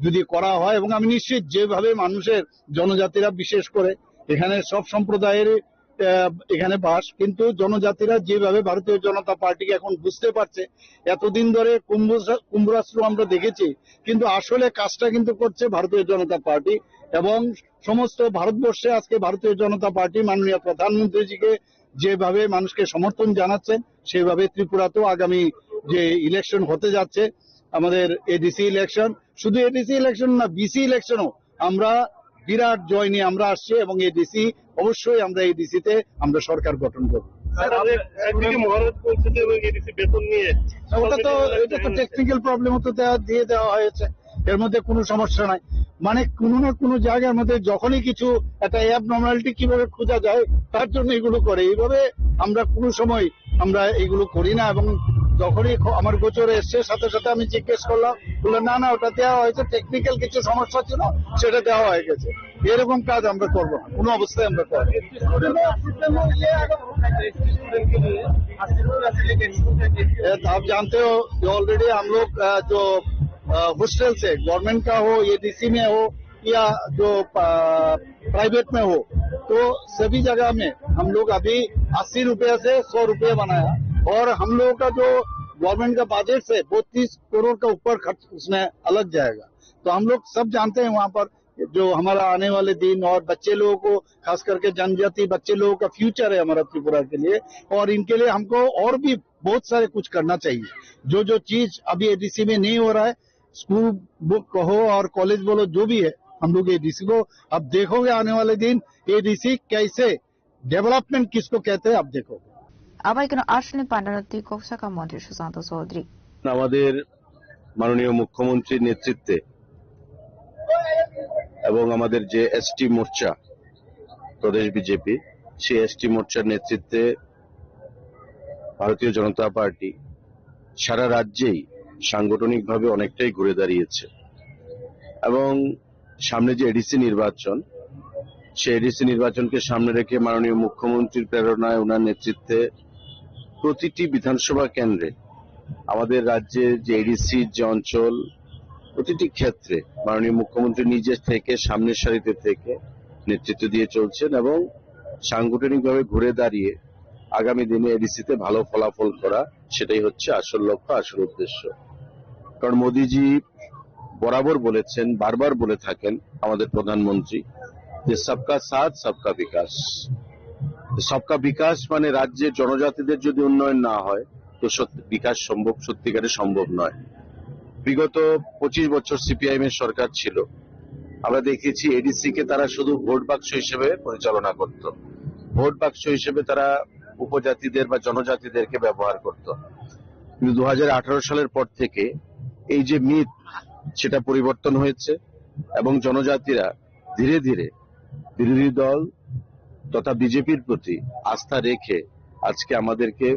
যদি করা হয়, এবং আমি নিশ্চিত যেভাবে মানুষের, জনজাতিরা বিশেষ করে এখানে সব সম্প্রদায়ের আহ, এখানে বাস, কিন্তু জনজাতিরা যেভাবে ভারতীয় জনতা পার্টিকে এখন বুঝতে পারছে, এতদিন ধরে কুম্ভ কুম্ভরাষ্ট্র আমরা দেখেছি, কিন্তু আসলে কাজটা কিন্তু করছে ভারতীয় জনতা পার্টি। এবং সমস্ত ভারতবর্ষে আজকে ভারতীয় জনতা পার্টি মাননীয় প্রধানমন্ত্রীজিকে যেভাবে মানুষকে সমর্থন জানাচ্ছেন, সেভাবে ত্রিপুরাতেও আগামী যে ইলেকশন হতে যাচ্ছে, আমাদের এডিসি ইলেকশন, শুধু এডিসি ইলেকশন না, বিসি ইলেকশনও আমরা বিরাট জয় নিয়ে আমরা আসছি, এবং এডিসি অবশ্যই আমরা এডিসি তে আমরা সরকার গঠন করব। স্যার, আজ একদিকে মহারাজ বলছে যে এডিসি বেতন নিয়ে ওটা তো, এটা তো টেকনিক্যাল প্রবলেম, তো দেওয়া, দিয়ে দেওয়া হয়েছে, এর মধ্যে কোনো সমস্যা নাই। মানে কোনো না কোনো জায়গার মধ্যে যখনই কিছু একটা অ্যাবনর্মালিটি কিভাবে খোঁজা যায়, তার জন্য এগুলো করে। এইভাবে আমরা কোনো সময় আমরা এগুলো করি না। এবং যখনই খ- আমার গোচরে এসছে, সাথে সাথে আমি জিজ্ঞেস করলাম, বললো না, না, ওটা দেওয়া হয়েছে, টেকনিক্যাল কিছু সমস্যা ছিল, সেটা দেওয়া হয়ে গেছে। এরকম কাজ আমরা করবো না, কোনো অবস্থায় আমরা করবো না। ये तो आप जानते हो कि ऑलरेडी हम लोग, अ, जो, अ, हॉस्टल से गवर्नमेंट का हो, एडीसी में हो या जो, अ, प्राइवेट में हो, तो सभी जगह में हम लोग अभी अस्सी रुपये से सौ रुपये बनाया, और हम लोगों का जो गवर्नमेंट का बजट से बत्तीस करोड़ का ऊपर खर्च उसमें अलग जाएगा। तो हम लोग सब जानते हैं वहाँ पर जो हमारा आने वाले दिन और बच्चे लोगों को, खास करके जनजाति बच्चे लोगों का फ्यूचर है हमारा त्रिपुरा के लिए, और इनके लिए हमको और भी बहुत सारे कुछ करना चाहिए। जो जो चीज अभी एडीसी में नहीं हो रहा है, स्कूल बुक हो और कॉलेज बोलो, जो भी है, हम लोग एडीसी को, अब देखोगे आने वाले दिन एडीसी कैसे, डेवलपमेंट किसको कहते हैं, आप देखोगे। Abai kano aswlni pandano twi kok saka montri Sushanta Chaudhary. আমাদের মাননীয় মুখ্যমন্ত্রীর নেতৃত্বে এবং আমাদের যে এসটি মোর্চা, প্রদেশ বিজেপি, সেই এসটি মোর্চার নেতৃত্বে ভারতীয় জনতা পার্টি সারা রাজ্যেই সাংগঠনিকভাবে অনেকটাই ঘুরে দাঁড়িয়েছে। এবং সামনে যে এডিসি নির্বাচন, সেই এডিসি নির্বাচনকে সামনে রেখে মাননীয় মুখ্যমন্ত্রীর প্রেরণায়, ওনার নেতৃত্বে প্রতিটি বিধানসভা কেন্দ্রে আমাদের রাজ্যে যে এডিসির যে অঞ্চল, প্রতিটি ক্ষেত্রে মাননীয় মুখ্যমন্ত্রী নিজে থেকে, সামনের সারিতে থেকে নেতৃত্ব দিয়ে চলছেন এবং সাংগঠনিকভাবে ঘুরে দাঁড়িয়ে আগামী দিনে এডিসিতে ভালো ফলাফল করা, সেটাই হচ্ছে আসল লক্ষ্য, আসল উদ্দেশ্য। কারণ মোদিজি বরাবর বলেছেন, বারবার বলে থাকেন আমাদের প্রধানমন্ত্রী, যে সবকা সাথ সবকা বিকাশ। সবকা বিকাশ মানে রাজ্যে জনজাতিদের যদি উন্নয়ন না হয়, তো সত্যি বিকাশ সম্ভব, সত্যিকারে সম্ভব নয়। বিগত পঁচিশ বছর সিপিআইএম এর সরকার ছিল, আমরা দেখেছি এডিসি কে তারা শুধু ভোট বাক্স হিসেবে পরিচালনা করত, ভোট বাক্স হিসেবে তারা উপজাতিদের বা জনজাতিদেরকে ব্যবহার করত। কিন্তু দু হাজার আঠারো সালের পর থেকে এই যে মিথ, সেটা পরিবর্তন হয়েছে এবং জনজাতিরা ধীরে ধীরে বিরোধী দল তথা বিজেপির প্রতি আস্থা রেখে আজকে আমাদেরকে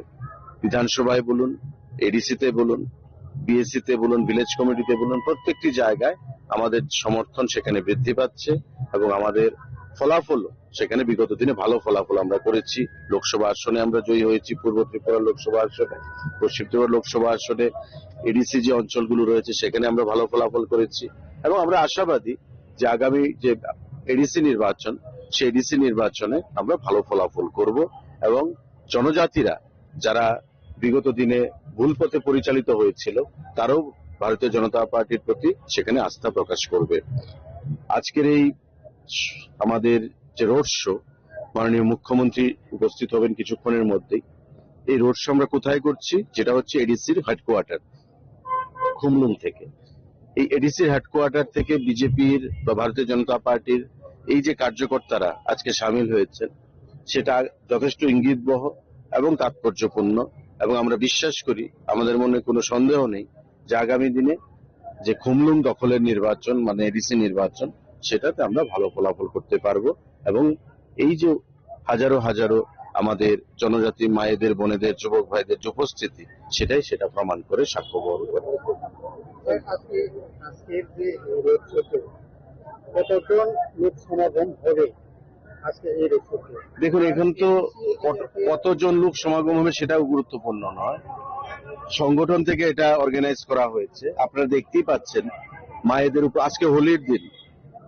বিধানসভায় বলুন, এডিসিতে বলুন, বিএসসিতে বলুন, ভিলেজ কমিটিতে বলুন, প্রত্যেকটি জায়গায় আমাদের সমর্থন সেখানে বৃদ্ধি পাচ্ছে এবং আমাদের ফলাফল, সেখানে বিগত দিনে ভালো ফলাফল আমরা করেছি। লোকসভা আসনে আমরা জয়ী হয়েছি, পূর্ব ত্রিপুরা লোকসভা আসনে, পশ্চিম ত্রিপুরা লোকসভা আসনে, এডিসি যে অঞ্চলগুলো রয়েছে সেখানে আমরা ভালো ফলাফল করেছি এবং আমরা আশাবাদী যে আগামী যে এডিসি নির্বাচন, সেই এডিসি নির্বাচনে আমরা ভালো ফলাফল করব এবং জনজাতিরা যারা বিগত দিনে ভুল পথে পরিচালিত হয়েছিল, তারাও ভারতীয় জনতা পার্টির প্রতি সেখানে আস্থা প্রকাশ করবে। আজকের এই আমাদের যে রোড শো, মাননীয় মুখ্যমন্ত্রী উপস্থিত হবেন কিছুক্ষণের মধ্যেই। এই রোড শো আমরা কোথায় করছি? যেটা হচ্ছে এডিসির হেডকোয়ার্টার খুমলুং থেকে। এই এডিসির হেডকোয়ার্টার থেকে বিজেপির বা ভারতীয় জনতা পার্টির এই যে কার্যকর্তারা আজকে সামিল হয়েছেন, সেটা যথেষ্ট ইঙ্গিতবহ এবং তাৎপর্যপূর্ণ। এবং আমরা বিশ্বাস করি, আমাদের মনে কোনো সন্দেহ নেই যে আগামী দিনে যে খুমলুং দখলের নির্বাচন, মানে এডিসি নির্বাচন, সেটাতে আমরা ভালো ফলাফল করতে পারবো। এবং এই যে হাজারো হাজারো আমাদের জনজাতি মায়েদের, বোনেদের, যুবক ভাইদের যে উপস্থিতি, সেটাই সেটা প্রমাণ করে, সাক্ষ্য বহন করে। স্যার, আজকে, আজকের যে রোড শোতে কতজন লোক সমাগম হবে আজকে এই রোড শোতে? দেখুন, এখন তো কত, কতজন লোক সমাগম হবে সেটাও গুরুত্বপূর্ণ নয়, সংগঠন থেকে এটা অর্গানাইজ করা হয়েছে। আপনারা দেখতেই পাচ্ছেন মায়েদের উপর, আজকে হোলির দিন,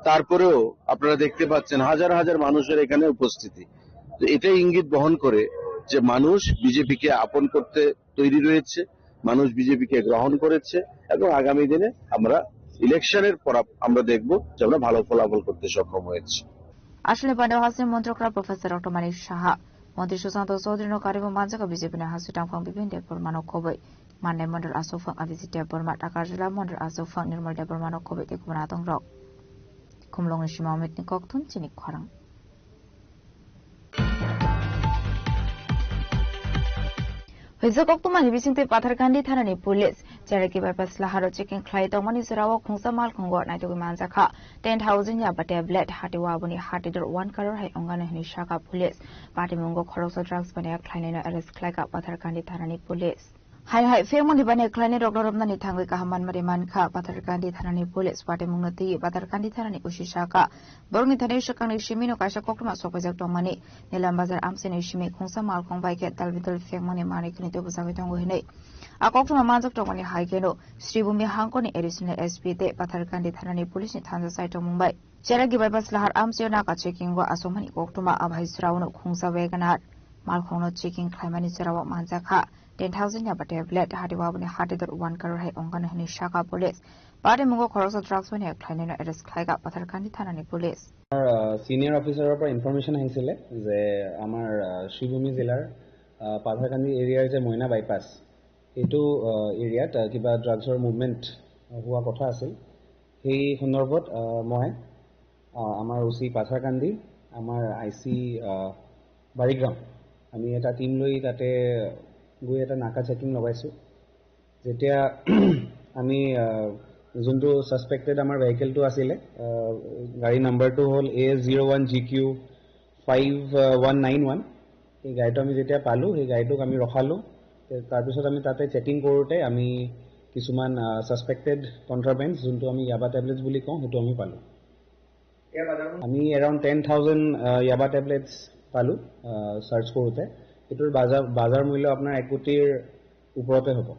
তারপরেও আপনারা দেখতে পাচ্ছেন হাজার হাজার মানুষের এখানে উপস্থিতি। তো এটাই ইঙ্গিত বহন করে যে মানুষ বিজেপিকে আপন করতে তৈরি রয়েছে, মানুষ বিজেপিকে গ্রহণ করেছে এবং আগামী দিনে আমরা ইলেকশনের পর আপ-, আমরা দেখব যে আমরা ভালো ফলাফল করতে সক্ষম হয়েছি। Aswkni pandao hasteni montrokra Professor Doctor Manik Saha, Montri Susanto Chaudhary no karwi manjak B J P ni hasteo tangphang Bipin Debbarma no khobwi. Mannai Mondol Aswkphang Abhijit Debbarma, Takarjala Mondol Aswkphang Nirmal Debbarma no khobwi tei kubun adongrok. Khumlwngni sima Amit ni kokthum chini khorang. Hwijak koktwmani bisingtwi Patharkandi thanani police Cheraki bypass laharo checking khlai tongmani jorao khungsa malkhungo naitugwi manjakha ten thousand yaba tablet, hati o aboni hati dor one crore hai ongano hinwi sakha police. Patimungo khoroksa drugs baniya khlainaino arrest khlaikha Patharkandi thanani police. Hai hai phengmani baniya khlainai rok lorobnani thangwi kaham manmari mankha Patharkandi thanani police. Patimungno twiwi Patharkandi thanani O C sakha. Borokni thani swkangni simino kaisa koktwma sokpaijak tongmani. Nilam Bazar amchaini simi khungsa malkhung bai khe dalbidal phengmani manwi khwnwi tubujagwi tongo hinwi. A koktwma manjak tongmani hai kheno Sribhumi hangkoni additional S P tei Patharkandi thanani police ni thansa sai tongmung bai Cheraki bypass lahar amchaio naka checking o achomani koktwma abai jora uno khungsa Wagoner malkhungno checking khlaimani jorao manjakha ten thousand yaba tablet, hati o aboni hati dor one crore hai ongkano hinwi sakha police. Patimungo khoroksa drugs baniya khlainaino arrest khlaikha Patharkandi thanani police. আমাৰ, আহ, ছিনিয়ৰ অফিচাৰৰ পৰা ইনফৰমেশ্যন আহিছিলে যে আমাৰ, আহ, শ্ৰীভূমি জিলাৰ, আহ, পাথাৰকান্দি এৰিয়াৰ যে মইনা বাইপাছ, এইটো, আহ, এৰিয়াত, আহ, কিবা ড্ৰাগছৰ মুভমেণ্ট হোৱা কথা আছিল। সেই সন্দৰ্ভত, আহ, মই, আহ, আমাৰ অ চি পাথাৰকান্দি, আমাৰ আই চি, আহ, বাৰিগ্ৰাম, আমি এটা টিম লৈ তাতে গৈ এটা নাকা চেকিং লগাইছোঁ। যেতিয়া আমি, আহ, যোনটো ছাছপেক্টেড আমাৰ ভেহিকেলটো আছিলে, আহ, গাড়ী নাম্বাৰটো হ'ল A zero' one G Q five one nine one, সেই গাড়ীটো আমি যেতিয়া পালোঁ, সেই গাড়ীটোক আমি ৰখালোঁ। তে-, তাৰপিছত আমি তাতে চেকিং কৰোঁতে আমি কিছুমান, আহ, ছাছপেক্টেড কণ্ট্ৰাবেণ্ড, যোনটো আমি য়াবা টেবলেটছ বুলি কওঁ, সেইটো আমি পালোঁ। আমি এৰাউণ্ড টেন থাউজেণ্ড, আহ, য়াবা টেবলেটছ পালোঁ, আহ, চাৰ্চ কৰোঁতে। এইটোৰ বাজাৰ, বাজাৰ মূল্য আপোনাৰ এক কোটিৰ ওপৰতে হ'ব।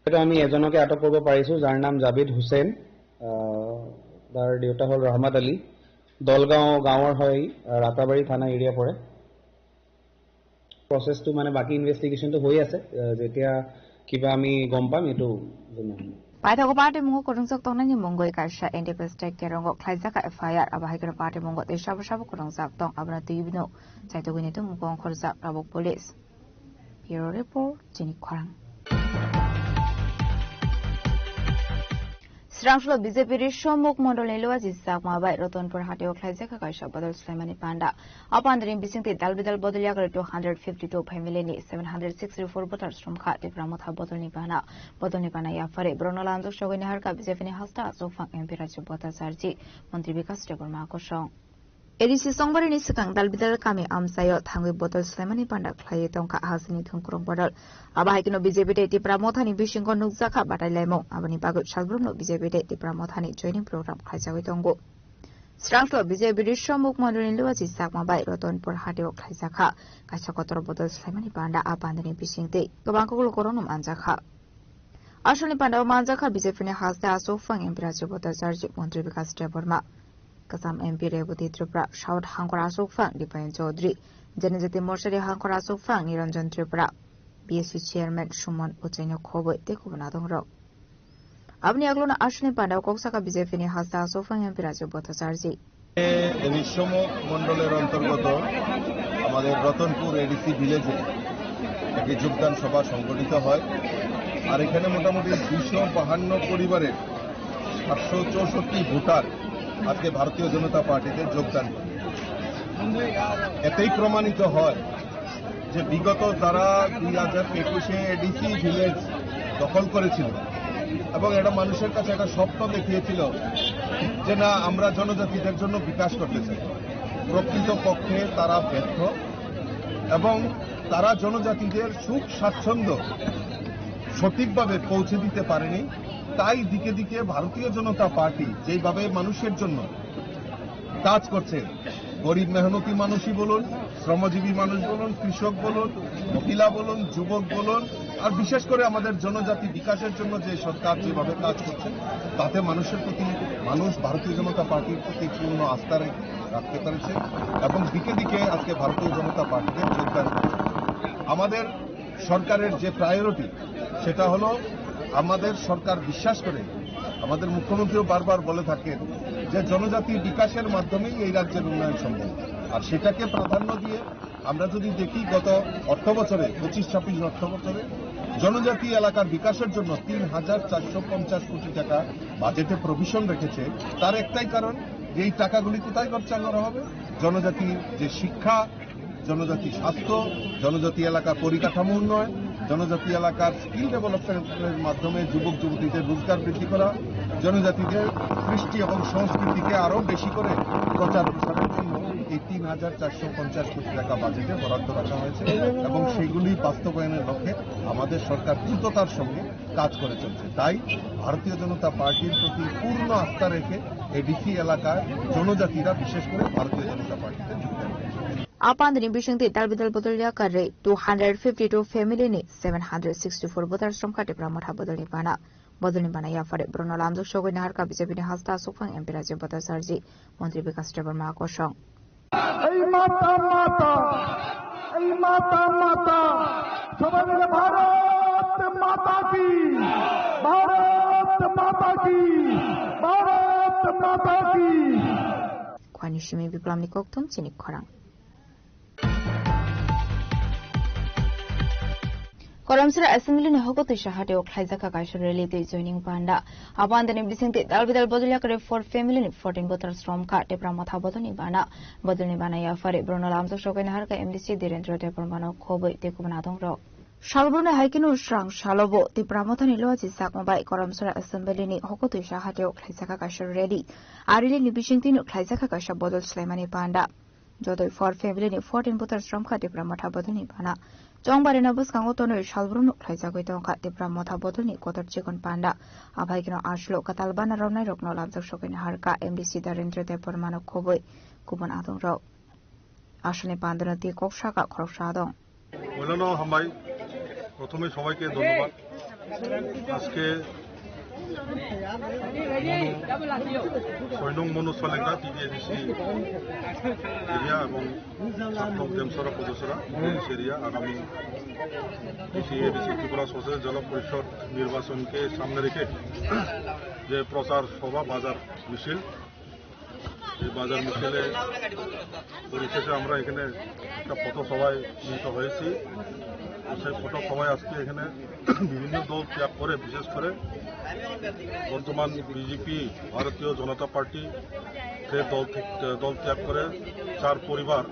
এইটো আমি এজনকে আটক কৰিব পাৰিছোঁ, যাৰ নাম জাবিদ হুছেইন। আহ, তাৰ দেউতা হ'ল ৰহমত আলী, দলগাঁও গাঁৱৰ হয়, আহ, ৰাতাবাৰী থানা এৰিয়া পৰে। প্ৰচেছটো মানে বাকী ইনভেষ্টিগেশ্যনটো হৈ আছে। আহ, যেতিয়া কিবা আমি গম পাম, এইটো জনাম। Paithago party mungo kwrwngjak tongnani mungwi kaisa N D P S T kerongo khlaijakha F I R, abo hai kheno party mungo tei sabo sabo kwrwngjak tong, abono twiwi no chaitugwini tongo ongkhorjak tabuk police. Bureau report, chini khorang. Srangsulo B J P Risho Mukh Mondolni Luaji Chakma bai Ratanpur hatio khlaijakha kaisa bodol swlaimani panda. A pandani bisingtwi dal bidal bodol yakarwi two hundred fifty two family ni seven hundred sixty four voters romkha Tipra Motha bodolni bana. Bodolni bana yaphari borokno lanjak sogwi naharkha B J P ni hasta Achukphang M P Rajib Bhattacharjee, Montri Bikash Debbarma kosong. A D C Songbarini swkang dal bidal kami amchaio thangwi bodol swlaimani panda khlaiwi tongkha hasteni thwngkwrwng bodol. Abo hai kheno B J P tei Tipra Mothani bisingo nukjakha batailaimung. Aboni bagwi salbrumno B J P tei Tipra Mothani joining program khlaijagwi tongo. Srangso B J P Risho Mukh Mondolni Luaji Chakma bai Ratanpur hatio khlaijakha kaisa kotor bodol swlaimani panda. A pandani bisingtwi kwbang kok lukurokno manjakha. Aswkni pandao manjakha B J P ni haste Achukphang M P Rajib Bhattacharjee, Montri Bikash Debbarma, Kwcham M P Rebati Tripura, South Hangkor Achukphang Dipayan Chaudhary, Janajati Morchani Hangkor Achukphang Niranjan Tripura, B S C Chairman Suman Uchaino khobwi tei kubun adongrok. Aboni aglono aswkni pandao kok sakha B J P ni haste Achukphang M P Rajib Bhattacharjee. এই ঋষ্যমুখ মণ্ডলের অন্তর্গত আমাদের রতনপুর এডিসি ভিলেজে একটি যোগদান সভা সংগঠিত হয়। আর এখানে মোটামুটি দুইশো বাহান্ন পরিবারের সাতশো চৌষট্টি ভোটার আজকে ভারতীয় জনতা পার্টিতে যোগদান করে। এতেই প্রমাণিত হয় যে বিগত যারা দুই হাজার একুশে এডিসি ভিলেজ দখল করেছিল এবং এটা মানুষের কাছে একটা স্বপ্ন দেখিয়েছিল যে না, আমরা জনজাতিদের জন্য বিকাশ করতে চাই, প্রকৃতপক্ষে তারা ব্যর্থ এবং তারা জনজাতিদের সুখ স্বাচ্ছন্দ্য সঠিকভাবে পৌঁছে দিতে পারেনি। তাই দিকে দিকে ভারতীয় জনতা পার্টি যেইভাবে মানুষের জন্য কাজ করছে, গরিব মেহনতি মানুষই বলুন, শ্রমজীবী মানুষ বলুন, কৃষক বলুন, মহিলা বলুন, যুবক বলুন, আর বিশেষ করে আমাদের জনজাতি বিকাশের জন্য যে সরকার যেভাবে কাজ করছে, তাতে মানুষের প্রতি, মানুষ ভারতীয় জনতা পার্টির প্রতি পূর্ণ আস্থা রেখে, রাখতে পেরেছে। এবং দিকে দিকে আজকে ভারতীয় জনতা পার্টিতে যোগদান করেছে। আমাদের সরকারের যে প্রায়োরিটি, সেটা হলো আমাদের সরকার বিশ্বাস করে, আমাদের মুখ্যমন্ত্রীও বারবার বলে থাকেন যে জনজাতির বিকাশের মাধ্যমেই এই রাজ্যের উন্নয়ন সম্ভব। আর সেটাকে প্রাধান্য দিয়ে আমরা যদি দেখি, গত অর্থ বছরে, পঁচিশ ছাব্বিশ অর্থ বছরে জনজাতি এলাকার বিকাশের জন্য তিন হাজার চারশো পঞ্চাশ কোটি টাকা বাজেটে প্রভিশন রেখেছে, তার একটাই কারণ যে এই টাকাগুলি কোথায় খরচা করা হবে? জনজাতির যে শিক্ষা, জনজাতি স্বাস্থ্য, জনজাতি এলাকার পরিকাঠামো উন্নয়ন, জনজাতি এলাকার স্কিল ডেভেলপমেন্টের মাধ্যমে যুবক যুবতীদের রোজগার বৃদ্ধি করা, জনজাতিদের কৃষ্টি এবং সংস্কৃতিকে আরও বেশি করে প্রচার প্রসারের জন্য এই তিন হাজার চারশো পঞ্চাশ কোটি টাকা বাজেটে বরাদ্দ রাখা হয়েছে এবং সেগুলি বাস্তবায়নের লক্ষ্যে আমাদের সরকার দ্রুততার সঙ্গে কাজ করে চলছে। তাই ভারতীয় জনতা পার্টির প্রতি পূর্ণ আস্থা রেখে এডিসি এলাকার জনজাতিরা বিশেষ করে ভারতীয় জনতা পার্টিতে যোগদান করেছে। Apandini bisingtwi dalbidal bodol yakarwi two hundred fifty-two family ni seven hundred sixty-four voters romkha Tipra Motha bodolni bana. Bodolni bana yaphari borokno lamjak sogwi naharkha B J P ni hasta aswkphang M P Rajiv Bhattacharjee, Montri Bikash Debbarma kosong. এই মাতা মাতা, এই মাতা মাতা, সবাই মিলে ভারত মাতা কি, ভারত মাতা কি, ভারত মাতা কি। Khwani simi biplamni kokthum chini khorang. Koramsra Assembly ni hokotwi sahateo khlaijakha kaisa rally tei joining panda. Abo andani bisingtwi dalbidal bodol yakarwi four family ni fourteen voters romkha Tipra Motha bodolni bana. Bodolni bana yaphari borokno lamjak sogwi naharkha M D C Dhirendra Debbarmano khobwi tei kubun adongrok. Salbrumni hai kheno srang salobo Tipra Mothani loachi sakma bai Koramsra Assembly ni hokotwi sahateo khlaijakha kaisa rally. A rally ni bisingtwino khlaijakha kaisa bodol swlaimani panda. Jotoi four family ni fourteen voters romkha Tipra Motha bodolni bana. Chongbarino bwskango tonwi salbrumno khlaijagwi tongkha Tipra Motha bodolni kotor chikon panda. Aphai kheno aswk kwtal bana romnairokno lamjak sogwi naharkha M D C Dharendra Debbarmano khobwi kubun adongrok. Aswkni pandano tei kok saka khoroksa adong. Poilano hambai, prothome sobaike dhonnobad. Aske Monu, ছয় নং মনোজ পালেংকা, T T A D C area এবং সাত নং জেমসরা পদসরা, এই area আগামী T T A D C Tripura সশস্ত্র জেলা পরিষদ নির্বাচনকে সামনে রেখে যে প্রচার সভা, বাজার মিছিল, এই বাজার মিছিলে পরিশেষে আমরা এখানে একটা পথসভায় মিলিত হয়েছি। আর সেই পথসভায় আজকে এখানে বিভিন্ন দল ত্যাগ করে, বিশেষ করে বর্তমান বিজেপি, ভারতীয় জনতা পার্টি, সে দল থেকে, দল ত্যাগ করে চার পরিবার